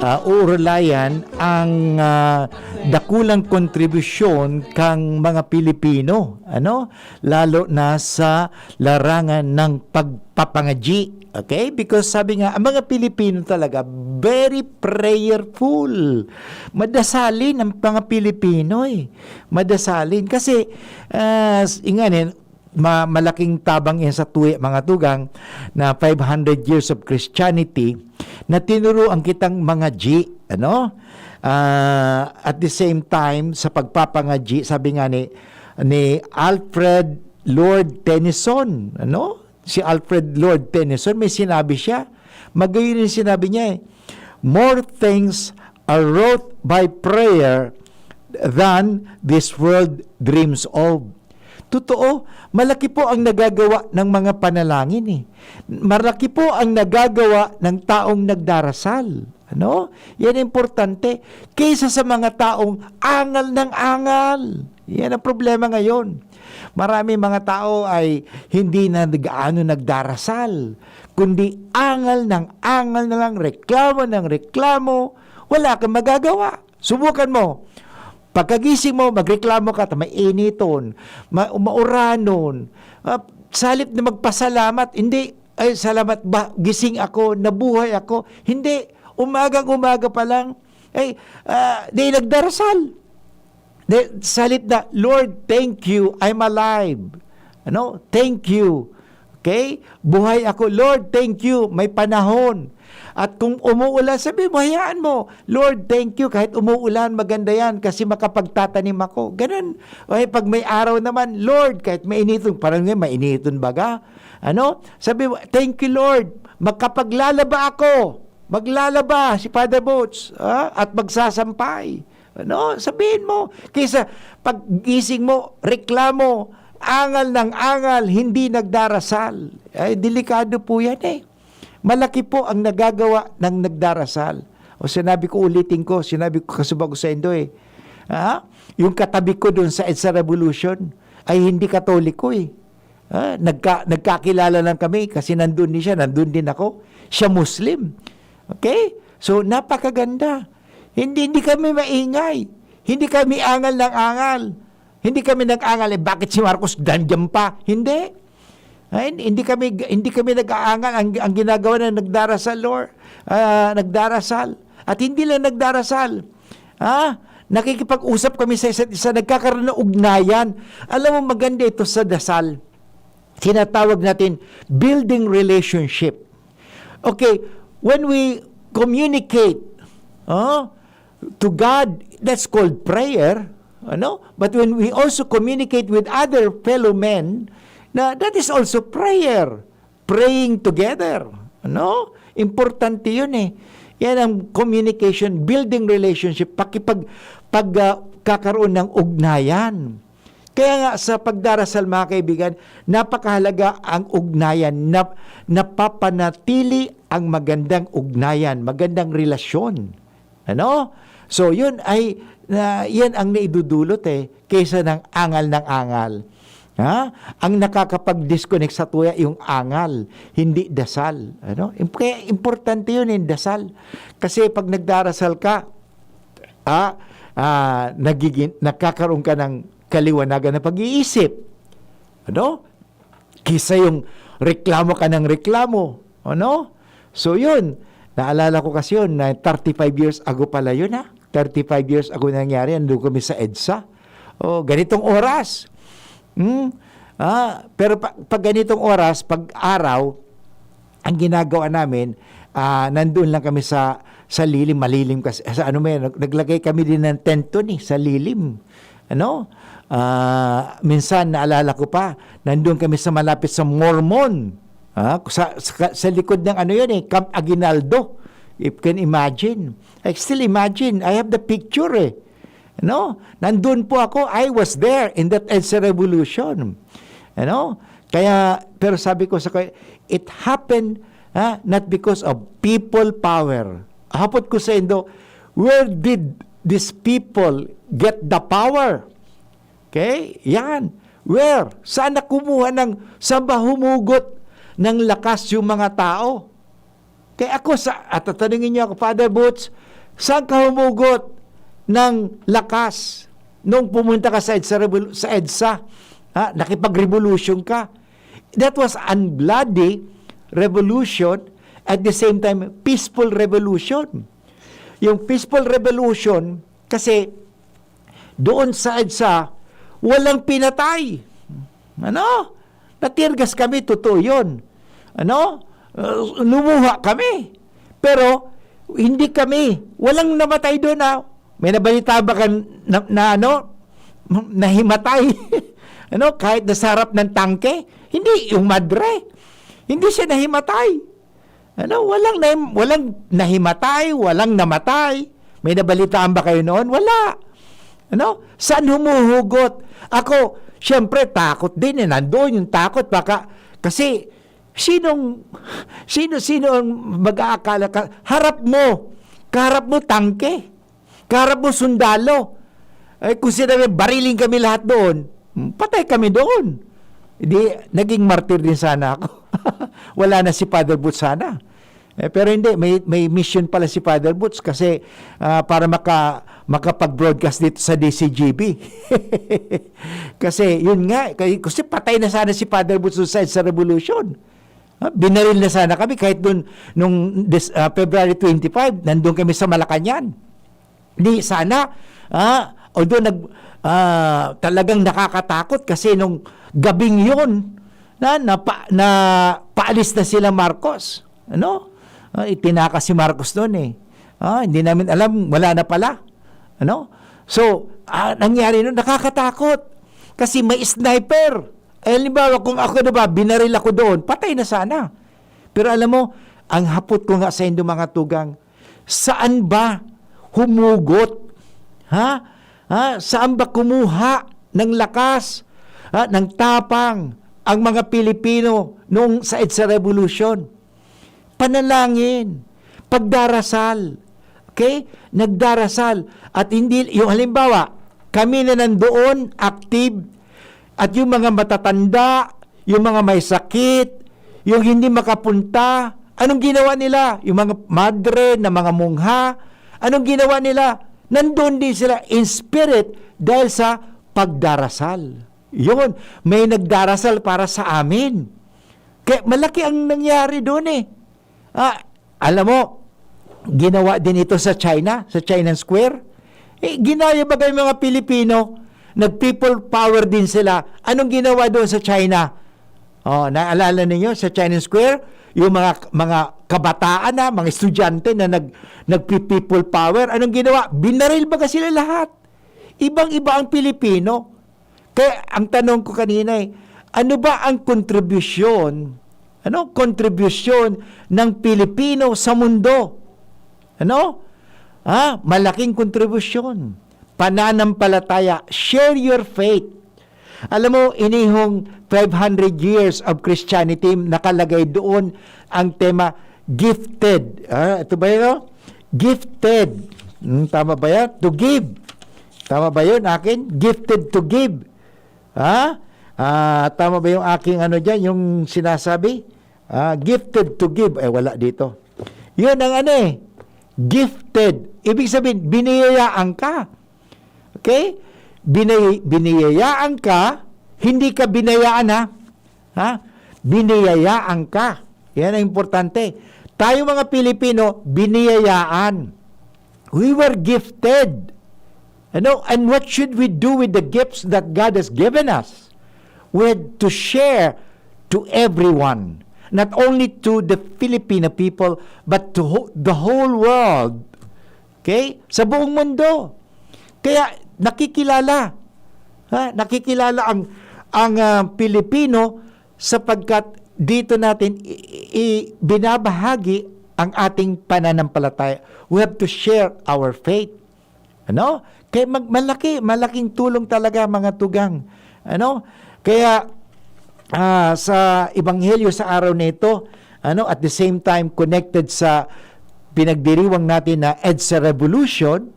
uh, uurulayan ang uh, dakulang kontribusyon kang mga Pilipino, ano? Lalo na sa larangan ng pagpapangadyi. Okay? Because sabi nga, ang mga Pilipino talaga, very prayerful. Madasalin ang mga Pilipino eh. Madasalin. Kasi, uh, inganin, ma- malaking tabang yan sa tuya, mga tugang, na five hundred years of Christianity na tinuruan kitang mga G, ano? Uh, at the same time, sa pagpapangadyi, sabi nga ni, ni Alfred Lord Tennyson, ano? Si Alfred Lord Tennyson, may sinabi siya. Magayon yung sinabi niya eh, "More things are wrought by prayer than this world dreams of." Totoo, malaki po ang nagagawa ng mga panalangin eh. Malaki po ang nagagawa ng taong nagdarasal. Ano? Yan importante. Kaysa sa mga taong angal ng angal. Yan ang problema ngayon. Marami mga tao ay hindi na gaano nagdarasal, kundi angal ng angal na lang, reklamo ng reklamo, wala kang magagawa. Subukan mo, pagkagising mo, magreklamo ka, ta may initon, ma- mauranon, uh, salip na magpasalamat, hindi, ay salamat ba, gising ako, nabuhay ako, hindi, umagang umaga pa lang, ay, uh, di nagdarasal. Di, salit na, "Lord, thank you, I'm alive." Ano? "Thank you." Okay? Buhay ako. Lord, thank you. May panahon. At kung umuulan, sabi mo, hayaan mo, "Lord, thank you. Kahit umuulan, maganda yan kasi makapagtatanim ako." Ganun. O, eh, pag may araw naman, "Lord, kahit mainiton." Parang ngayon, mainiton baga. Ano? Sabi mo, "Thank you, Lord. Makapaglalaba ako. Maglalaba si Father Boots, ah, at magsasampay." Ano? Sabihin mo, kaysa paggising mo, reklamo, angal ng angal, hindi nagdarasal. Ay, delikado po yan eh. Malaki po ang nagagawa ng nagdarasal. O sinabi ko, ulitin ko, sinabi ko kasubago sa Indo eh. Ha? Yung katabi ko doon sa EDSA Revolution ay hindi Katoliko eh. Ha? Nagka, nagkakilala lang kami kasi nandun din siya, nandun din ako. Siya Muslim. Okay? So, napakaganda. Hindi, hindi kami maingay. Hindi kami angal ng angal. Hindi kami nag-angal, eh, "Bakit si Marcos dandiyan pa?" Hindi. Ay, hindi kami, hindi kami nag-aangal. Ang, ang ginagawa na nagdarasal, Lord, ah, nagdarasal. At hindi lang nagdarasal. Ha? Nakikipag-usap kami sa isa't isa, nagkakaroon ng ugnayan. Alam mo, maganda ito sa dasal. Tinatawag natin building relationship. Okay, when we communicate, oh, to God, that's called prayer, ano? But when we also communicate with other fellow men, na that is also prayer, praying together, ano? Importante 'yun eh. Yan ang communication, building relationship, pakipag pag ah, kakaroon ng ugnayan. Kaya nga sa pagdarasal, mga kaibigan, napakahalaga ang ugnayan, na, napapanatili ang magandang ugnayan, magandang relasyon. Ano? So, yun ay, na, yan ang naidudulot eh, kaysa ng angal ng angal. Ha? Ang nakakapag-disconnect satuya yung angal, hindi dasal. Ano? Im- Kaya importante yun yung dasal. Kasi pag nagdarasal ka, ah, ah, nagigin-, nagkakaroon ka ng kaliwanagan na pag-iisip. Ano? Kisa yung reklamo ka ng reklamo. Ano? So, yun. Naalala ko kasi yun, na thirty-five years ago pala yun, ha? Thirty-five years ago nangyari, nandun kami sa EDSA. Oh, ganitong oras. Hmm? Ah, pero pa, pag ganitong oras, pag araw, ang ginagawa namin, ah, nandoon lang kami sa, sa lilim, malilim kasi, sa ano may, nag-, naglagay kami din ng tent doon eh, sa lilim. Ano? Ah, minsan, naalala ko pa, nandoon kami sa malapit sa Mormon. Ah, sa, sa, sa likod ng ano yun eh, Camp Aguinaldo. If you can imagine. I still imagine. I have the picture eh. No? Nandun po ako. I was there in that EDSA revolution. Ano? Kaya, pero sabi ko sa kanya, it happened, ha, not because of people power. Hapot ko sa Indo, where did these people get the power? Okay? Yan. Where? Saan na kumuha ng, saan ba humugot ng lakas yung mga tao? Kaya ako, sa, at tatanungin niyo ako, Father Boots, saan ka humugot ng lakas nung pumunta ka sa EDSA, revol-, sa EDSA? Ha? Nakipag-revolution ka. That was a bloody revolution, at the same time, peaceful revolution. Yung peaceful revolution, kasi doon sa EDSA, walang pinatay. Ano? Natirgas kami, totoo yun. Ano? Uh, lumuha kami. Pero, hindi kami, walang namatay doon, ah. May nabalita ba ka na, na ano? Nahimatay? Ano? Kahit nasa harap ng tangke? Hindi, yung madre. Hindi siya nahimatay. Ano, walang nahim-, walang nahimatay, walang namatay. May nabalitaan ba kayo noon? Wala. Ano? Saan humuhugot? Ako, siyempre, takot din eh. Nandoon yung takot. Baka, kasi, sinong, sino, sino ang mag-aakala ka? Harap mo. Kaharap mo, tangke. Kaharap mo, sundalo. Eh, kung sinabi, "Barilin kami lahat doon," patay kami doon. Di, naging martir din sana ako. Wala na si Father Boots sana. Eh, pero hindi, may, may mission pala si Father Boots kasi, ah, para maka-, makapag-broadcast dito sa D C G B. Kasi, yun nga, kay-, kasi patay na sana si Father Boots sa, sa revolution. Ah, binaril na sana kami kahit dun, nung Des-, ah, February twenty-five, nandun kami sa Malacañang. Di sana, ah, although nag-, ah, talagang nakakatakot kasi nung gabing yon, na, na, pa, na paalis na sila Marcos. Ano? Ah, itinakas si Marcos doon eh. Ah, hindi namin alam, wala na pala. Ano? So, ah, nangyari nun, nakakatakot. Kasi may sniper. Eh, halimbawa, kung ako na ba, binaril ako doon, patay na sana. Pero alam mo, ang hapot ko nga sa indo mga tugang, saan ba humugot? Ha? Ha? Saan ba kumuha ng lakas, ha, ng tapang ang mga Pilipino noong sa EDSA Revolution? Panalangin, pagdarasal. Okay? Nagdarasal. At hindi, yung halimbawa, kami na nandoon, active, at yung mga matatanda, yung mga may sakit, yung hindi makapunta, anong ginawa nila? Yung mga madre na mga mungha, anong ginawa nila? Nandun din sila in spirit dahil sa pagdarasal. Yun, may nagdarasal para sa amin. Kaya malaki ang nangyari doon eh. Ah, alam mo, ginawa din ito sa China, sa China Square. Eh, ginaya ba kayo mga Pilipino? Nag-people power din sila. Anong ginawa doon sa China? Oh, naalala ninyo sa China Square? Yung mga, mga kabataan na, mga estudyante na nag, nagpi-people power. Anong ginawa? Binaril baga sila lahat. Ibang-iba ang Pilipino. Kaya ang tanong ko kanina eh, ano ba ang kontribusyon, ano, kontribusyon ng Pilipino sa mundo? Ano? Ha? Malaking kontribusyon. Pananampalataya, share your faith. Alam mo, inihong five hundred years of Christianity, nakalagay doon ang tema gifted. Ah, ito ba yun? Gifted. Hmm, tama ba yan? To give. Tama ba yun? Akin? Gifted to give. Ha? Ah, tama ba yung aking ano dyan, yung sinasabi? Ah, gifted to give. Eh, wala dito. Yun ang ano eh. Gifted. Ibig sabihin, biniyayaan ka. Okay? Binay-, biniyayaan ka, hindi ka binayaan ha. Ha? Biniyayaan ka. Yan ang importante. Tayo mga Pilipino, biniyayaan. We were gifted. Ano? And what should we do with the gifts that God has given us? We had to share to everyone. Not only to the Filipino people, but to ho-, the whole world. Okay? Sa buong mundo. Kaya nakikilala, ha? Nakikilala ang, ang, ah, Pilipino sapagkat dito natin i-, i-, binabahagi ang ating pananampalataya. We have to share our faith. Ano? Kaya mag-, malaki, malaking tulong talaga, mga tugang. Ano? Kaya, ah, sa ebanghelyo sa araw na ito, ano, at the same time connected sa pinagdiriwang natin na EDSA Revolution,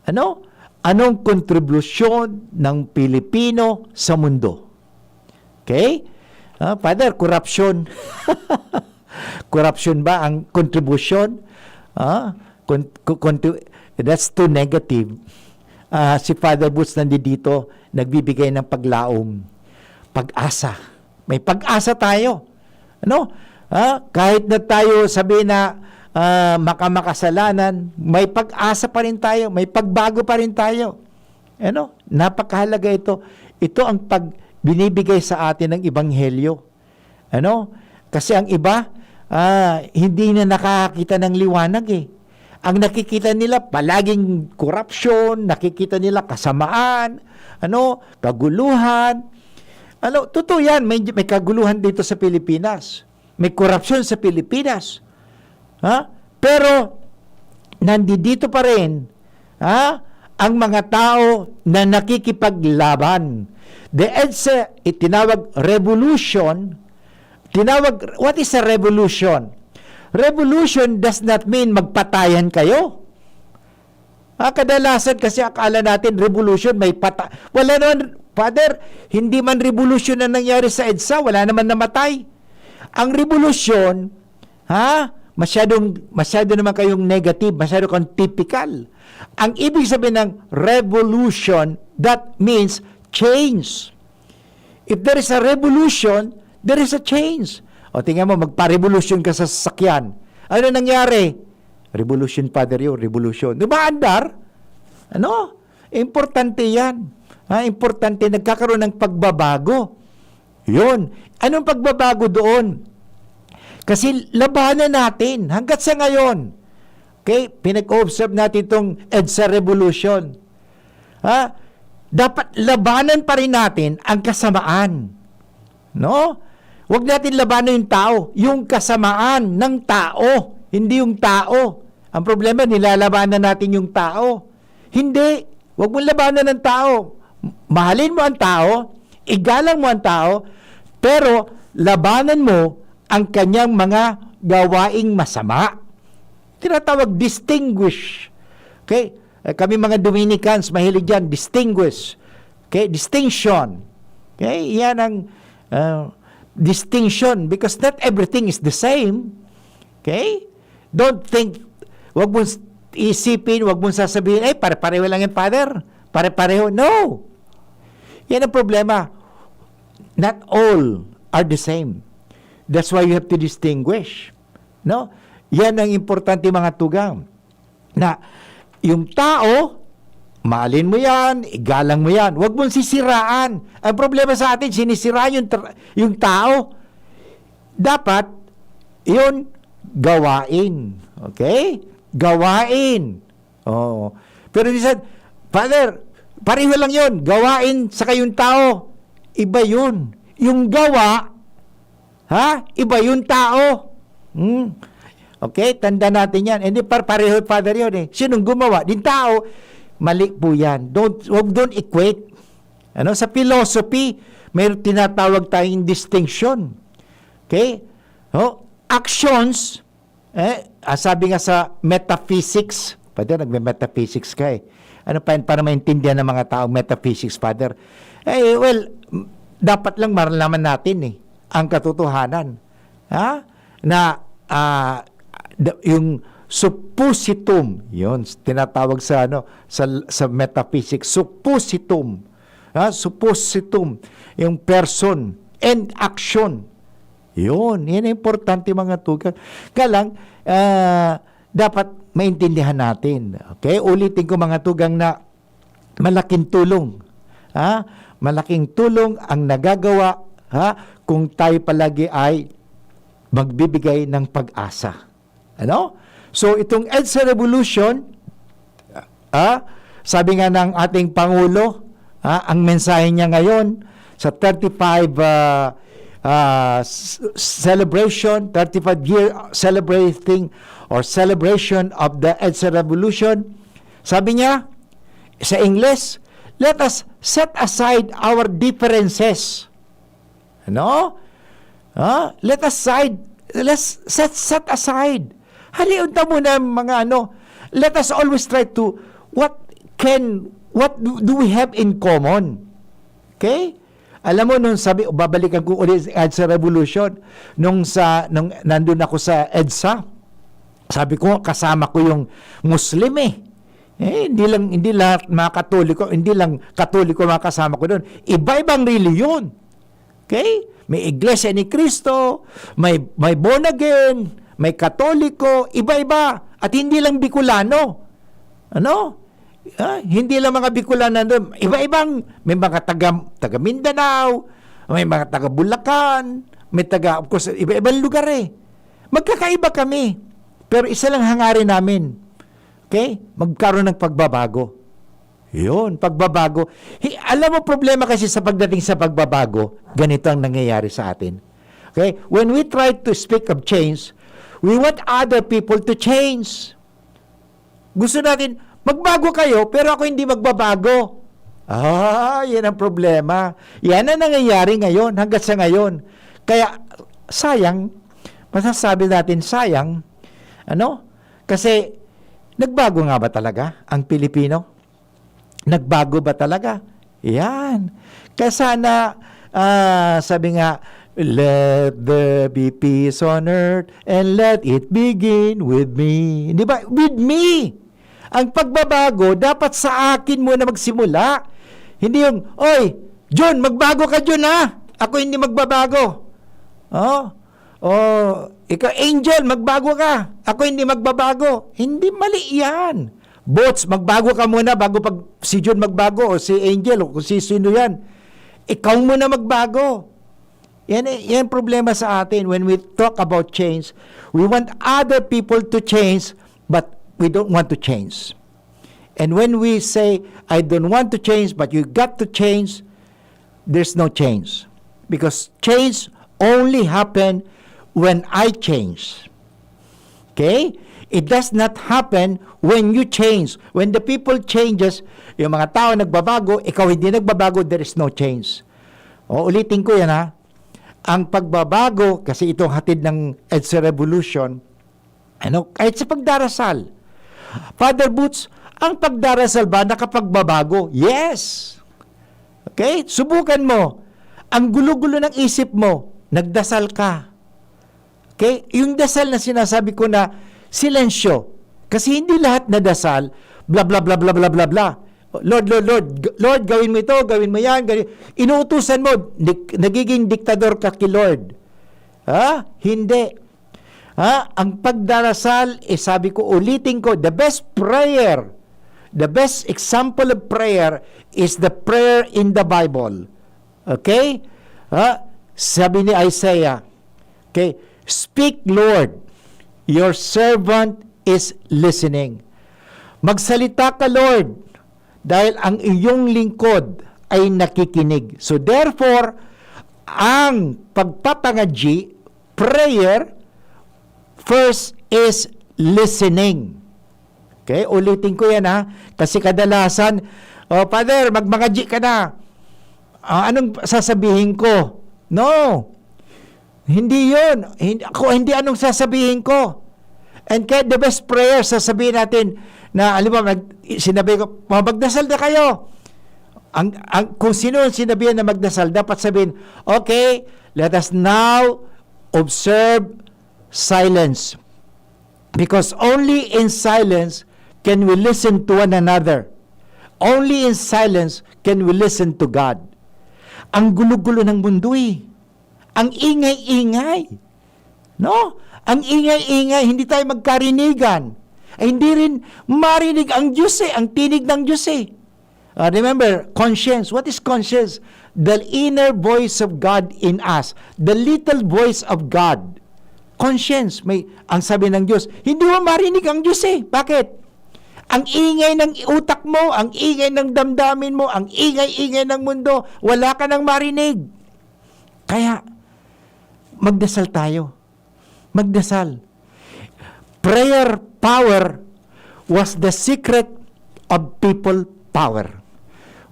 ano? Anong kontribusyon ng Pilipino sa mundo? Okay? Ah, Father, korupsyon. Korupsyon ba ang kontribusyon? Ah, kon-, kon-, kontri-, that's too negative. Ah, si Father Boots nandito, nagbibigay ng paglaom, pag-asa. May pag-asa tayo. Ano? Ah, kahit na tayo sabi na, ah, makamakasalanan, may pag-asa pa rin tayo, may pagbago pa rin tayo. Ano? Napakahalaga ito. Ito ang pag-, binibigay sa atin ng ebanghelyo. Ano? Kasi ang iba, ah, hindi na nakakita ng liwanag eh. Ang nakikita nila, palaging korupsyon, nakikita nila kasamaan, ano, kaguluhan. Ano, totoo yan, may, may kaguluhan dito sa Pilipinas. May korupsyon sa Pilipinas. Ha? Pero, nandito pa rin, ha? Ang mga tao na nakikipaglaban. The EDSA, itinawag revolution. Tinawag, what is a revolution? Revolution does not mean magpatayan kayo. Ah, kadalasan kasi akala natin revolution, may pata-, wala naman, Father, hindi man revolution ang nangyari sa EDSA, wala naman namatay. Ang revolution, ha? Masyadong, masyado naman kayong negative, masyado kang typical. Ang ibig sabihin ng revolution, that means change. If there is a revolution, there is a change. O, tingnan mo, magpa-revolution ka sa sasakyan. Ano nangyari? Revolution, Father, yun, revolution. Di ba, andar? Ano? Importante yan. Ha, importante, nagkakaroon ng pagbabago. Yun. Anong pagbabago doon? Kasi labanan natin hanggat sa ngayon. Okay? Pinag-observe natin itong EDSA Revolution. Ha? Dapat labanan pa rin natin ang kasamaan. No? Huwag natin labanan yung tao. Yung kasamaan ng tao, hindi yung tao. Ang problema, nilalabanan natin yung tao. Hindi. Huwag mong labanan ang tao. Mahalin mo ang tao, igalang mo ang tao, pero labanan mo ang kanyang mga gawaing masama. Tinatawag distinguish. Okay? Eh, kami mga Dominicans, mahilig yan, distinguish. Okay? Distinction. Okay? Yan ang uh, distinction because not everything is the same. Okay? Don't think, wag mong isipin, wag mong sasabihin, "Ay, pare-pareho lang yan, Father. Pare-pareho." No! Yan ang problema. Not all are the same. That's why you have to distinguish. No? Yan ang importante, mga tugang. Na yung tao, mahalin mo yan, igalang mo yan. Huwag mong sisiraan. Ang problema sa atin, sinisiraan yung, tra- yung tao. Dapat, yun, gawain. Okay? Gawain. Oo. Pero minsan, "Father, pareho lang yun. Gawain sa kayong tao." Iba yun. Yung gawa, ha? Iba yung tao. Hmm. Okay? Tanda natin yan. Hindi par pareho, Father, yun eh. Sinong gumawa? Din tao. Mali po yan. Don't, wag don't equate. Ano? Sa philosophy, may tinatawag tayong distinction. Okay? Oh, actions, eh, ah, sabi nga sa metaphysics, pwede nagme-metaphysics ka eh. Ano pa yun, para maintindihan ng mga tao metaphysics, Father? Eh, well, m- dapat lang maralaman natin eh, ang katotohanan. Ha? Na, ah, the- yung suppositum, yun, tinatawag sa, ano, sa, sa metaphysics, suppositum. Ha? Suppositum, yung person and action. Yun, yan ang importante, mga tugang. Kaya lang, ah, dapat maintindihan natin. Okay? Ulitin ko, mga tugang, na malaking tulong. Ha? Malaking tulong ang nagagawa, ha? Kung tayo palagi ay magbibigay ng pag-asa. Ano? So, itong EDSA Revolution, ah, sabi nga ng ating Pangulo, ah, ang mensahe niya ngayon sa thirty-five, ah, ah, s- celebration, thirty-five year celebrating or celebration of the EDSA Revolution, sabi niya sa Ingles, "Let us set aside our differences." Ano? Ha? Let us side, let's set, set aside. Halion ta muna ang mga ano, let us always try to, what can, what do, do we have in common? Okay? Alam mo, nung sabi, babalikan ko ulit sa revolution, nung sa, nung nandun ako sa EDSA, sabi ko, kasama ko yung Muslim eh. Eh, hindi lang, hindi lahat mga Katoliko, hindi lang Katoliko mga kasama ko doon. Iba-ibang reliyon. Okay? May Iglesia ni Cristo, may, may born again, may Katoliko, iba-iba. At hindi lang Bicolano. Ano? Ah, hindi lang mga Bicolano nandun. Iba-ibang, may mga taga, taga Mindanao, may mga taga Bulacan, may taga, of course, iba-ibang lugar eh. Magkakaiba kami. Pero isa lang hangarin namin. Okay? Magkaroon ng pagbabago. Yun, pagbabago. Hi- alam mo, problema kasi sa pagdating sa pagbabago, ganito ang nangyayari sa atin. Okay? When we try to speak of change, we want other people to change. Gusto natin, "Magbago kayo, pero ako hindi magbabago." Ah, yan ang problema. Yan ang nangyayari ngayon, hanggang sa ngayon. Kaya, sayang, masasabi natin sayang, ano? Kasi, nagbago nga ba talaga ang Pilipino? Nagbago ba talaga? Yan. Kaya sana, ah, sabi nga, "Let there be peace on earth and let it begin with me." Di ba? With me! Ang pagbabago, dapat sa akin muna magsimula. Hindi yung, "Oy, Jun, magbago ka, Jun, ha? Ako hindi magbabago." Oh? Oh, ikaw, Angel, magbago ka. Ako hindi magbabago. Hindi, mali yan. Bots, magbago ka muna bago pag si Jun magbago o si Angel o kung si sino yan. Ikaw muna magbago. Yan, yan problema sa atin. When we talk about change, we want other people to change, but we don't want to change. And when we say, "I don't want to change, but you got to change," there's no change. Because change only happen when I change. Okay? It does not happen when you change. When the people changes, yung mga tao nagbabago, ikaw hindi nagbabago, there is no change. O, ulitin ko yan, ha. Ang pagbabago, kasi itong hatid ng EDSA Revolution, ano, kahit sa pagdarasal. Father Boots, ang pagdarasal ba nakapagbabago? Yes. Okay? Subukan mo. Ang gulo-gulo ng isip mo, nagdasal ka. Okay? Yung dasal na sinasabi ko na silensyo. Kasi hindi lahat na dasal, bla, bla, bla, bla, bla, bla, bla. "Lord, Lord, Lord, G-, Lord, gawin mo ito, gawin mo yan." Gawin, inuutusan mo, dik-, nagiging diktador ka kay Lord. Ha? Hindi. Ha? Ang pagdarasal, eh, sabi ko, ulitin ko, the best prayer, the best example of prayer is the prayer in the Bible. Okay? Ha? Sabi ni Isaiah, okay, "Speak, Lord, your servant is listening." Magsalita ka, Lord, dahil ang iyong lingkod ay nakikinig. So therefore, ang pagpapangadyi, prayer, first is listening. Okay, ulitin ko yan, ha. Kasi kadalasan, "Oh, Father, magmangadyi ka na. Ah, anong sasabihin ko?" No. Hindi yun. Hindi, ako, hindi anong sasabihin ko. And kaya the best prayer, sasabihin natin na, alam mo, mag-, sinabi ko, "Oh, magdasal na kayo." Ang, ang, kung sino ang sinabihan na magdasal, dapat sabihin, "Okay, let us now observe silence." Because only in silence can we listen to one another. Only in silence can we listen to God. Ang gulo-gulo ng mundo, eh. Ang ingay-ingay. No? Ang ingay-ingay, hindi tayo magkarinigan. Ay, hindi rin marinig ang Diyos, eh, ang tinig ng Diyos, eh. Ah, remember, conscience. What is conscience? The inner voice of God in us. The little voice of God. Conscience. May, ang sabi ng Diyos, hindi mo marinig ang Diyos, eh. Bakit? Ang ingay ng utak mo, ang ingay ng damdamin mo, ang ingay-ingay ng mundo, wala ka nang marinig. Kaya, magdasal tayo. Magdasal. Prayer power was the secret of people power.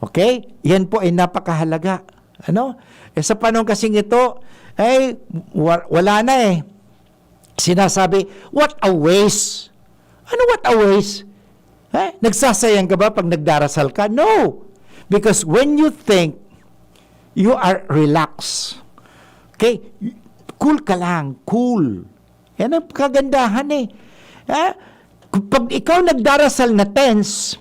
Okay? Yan po ay napakahalaga. Ano? Eh, sa panahon kasing ito, ay, wa-, wala na, eh. Sinasabi, "What a waste." Ano, "What a waste"? Eh, nagsasayang ka ba pag nagdarasal ka? No. Because when you think, you are relaxed. Okay? Cool ka lang, cool. Yan ang kagandahan, eh. Ha? Kung pag ikaw nagdarasal na tense,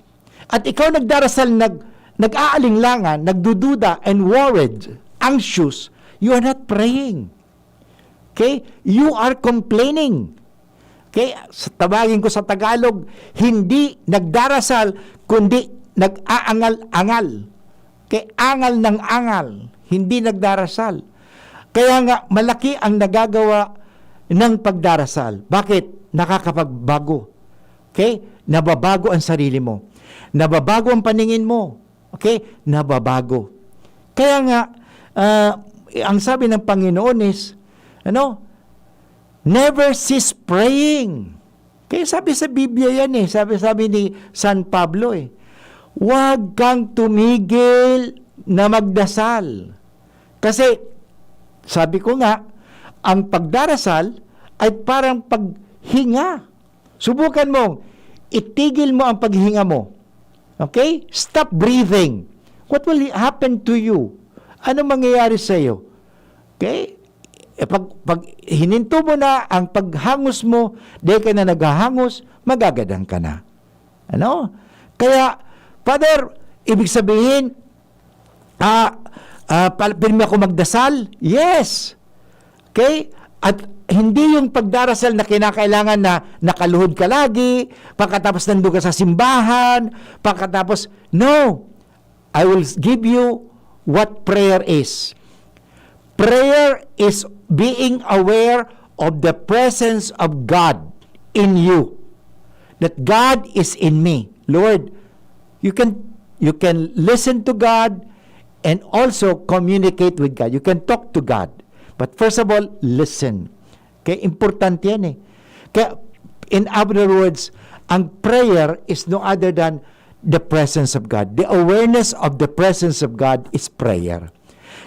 at ikaw nagdarasal nag-, nag-aalinlangan, nagdududa, and worried, anxious, you are not praying. Okay? You are complaining. Okay? Sa, tawagin ko sa Tagalog, hindi nagdarasal, kundi nag-aangal-angal. Okay? Angal ng angal, hindi nagdarasal. Kaya nga, malaki ang nagagawa ng pagdarasal. Bakit? Nakakapagbago. Okay? Nababago ang sarili mo. Nababago ang paningin mo. Okay? Nababago. Kaya nga, ah, ang sabi ng Panginoon is, ano, "Never cease praying." Kaya sabi sa Biblia yan, eh. Sabi, sabi ni San Pablo, eh, "Huwag kang tumigil na magdasal." Kasi, sabi ko nga, ang pagdarasal ay parang paghinga. Subukan mong itigil mo ang paghinga mo. Okay? Stop breathing. What will happen to you? Ano mangyayari sa iyo? Okay? E pag, pag hininto mo na ang paghangos mo, di ka na naghahangos, magagadan ka na. Ano? Kaya, Father, ibig sabihin, ah, ah, pal-, pirmi ako magdasal? Yes. Okay? At hindi yung pagdarasal na kinakailangan na nakaluhod ka lagi, pagkatapos nandun ka sa simbahan, pagkatapos, no. I will give you what prayer is. Prayer is being aware of the presence of God in you. That God is in me. Lord, you can you can listen to God and also communicate with God. You can talk to God. But first of all, listen. Okay, importante yan eh. Kaya, in other words, ang prayer is no other than the presence of God. The awareness of the presence of God is prayer.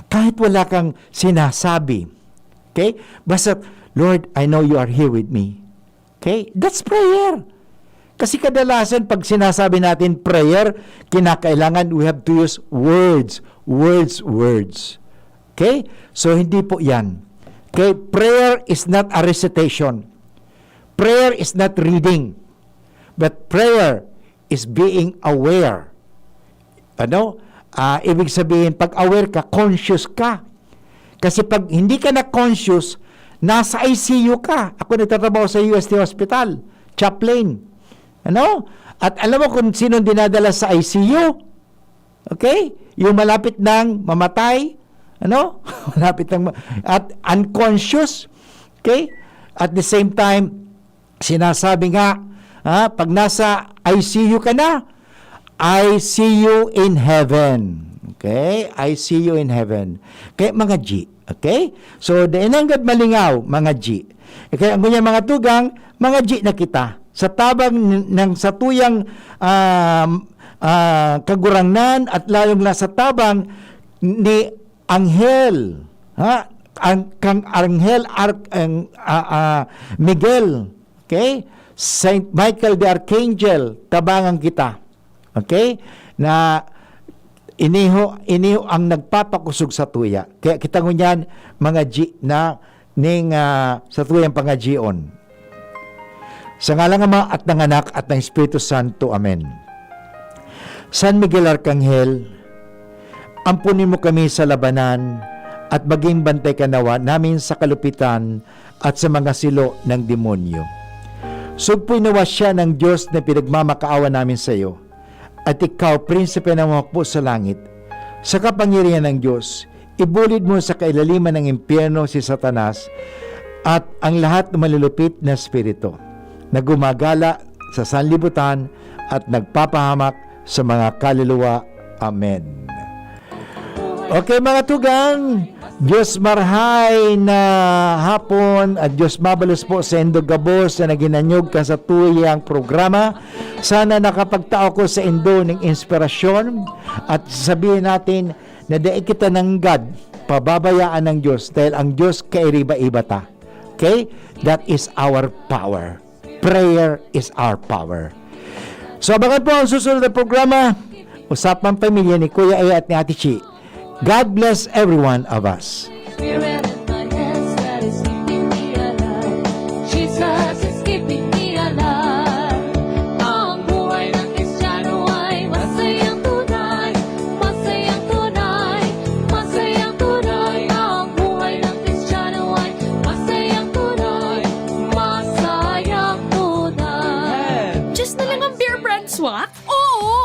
Kahit wala kang sinasabi, okay? Basta, "Lord, I know you are here with me." Okay? That's prayer. Kasi kadalasan, pag sinasabi natin prayer, kinakailangan we have to use words, words, words. Okay? So, hindi po yan. Okay? Prayer is not a recitation. Prayer is not reading. But prayer is being aware. Ano? Ah, ibig sabihin, pag aware ka, conscious ka. Kasi pag hindi ka na conscious, nasa I C U ka. Ako nagtatrabaho sa U S T Hospital, chaplain. Ano? At alam mo kung sino ang dinadala sa I C U? Okay? Yung malapit nang mamatay, ano? Malapit nang ma- at unconscious. Okay? At the same time, sinasabi nga, ha, pag nasa I C U ka na, "I see you in heaven." Okay? "I see you in heaven." Kaya mga G. Okay? So, dai nanggad malingaw, mga G. Eh, kaya ngunyan, mga tugang, mga G na kita. Sa tabang n- ng satuyang, ah, ah, Kagurangnan at lalong na sa tabang ni Anghel, ha? Ang, kang Anghel Ark-, ang, ah, ah, Miguel, okay? Saint Michael the Archangel, tabangan kita. Okay? Na iniho, iniho ang nagpapakosog sa tuya. Kaya kita ngunyan, mga G na ning, ah, sa tuyang pangadyion. Sa ngalan ng Ama at ng Anak at ng Espiritu Santo. Amen. San Miguel Arkanghel, ampunin mo kami sa labanan at maging bantay ka nawa namin sa kalupitan at sa mga silo ng demonyo. Sugpoy nawa siya ng Diyos na pinagmamakaawa namin sa iyo, at ikaw, prinsipe ng mga hukbo sa langit, sa kapangyarihan ng Diyos, ibulid mo sa kailaliman ng impyerno si Satanas at ang lahat ng malulupit na espiritu na gumagala sa sanlibutan at nagpapahamak sa mga kaluluwa. Amen. Okay, mga tugang, Diyos marhay na hapon at Diyos mabalos po sa indo gabos na naghinanyog kan satuyang programa. Sana nakapagtao ko sa indo ning inspirasyon at sabihin natin na dai kita nanggad pababayaan ng Diyos dahil ang Diyos kairiba-iba ta. Okay? That is our power. Prayer is our power. So, abangan po ang susunod na programa, Usapang Pamilya ni Kuya A at ni Ate Chi. God bless every one of us. Spirit in my hands that is keeping me alive. Jesus is keeping me alive. Ang buhay ng Kristiyano ay masayang tunay, masayang tunay, masayang tunay. Ang buhay ng Kristiyano ay masayang tunay, masayang tunay. Diyos na lang ang beer brand swak?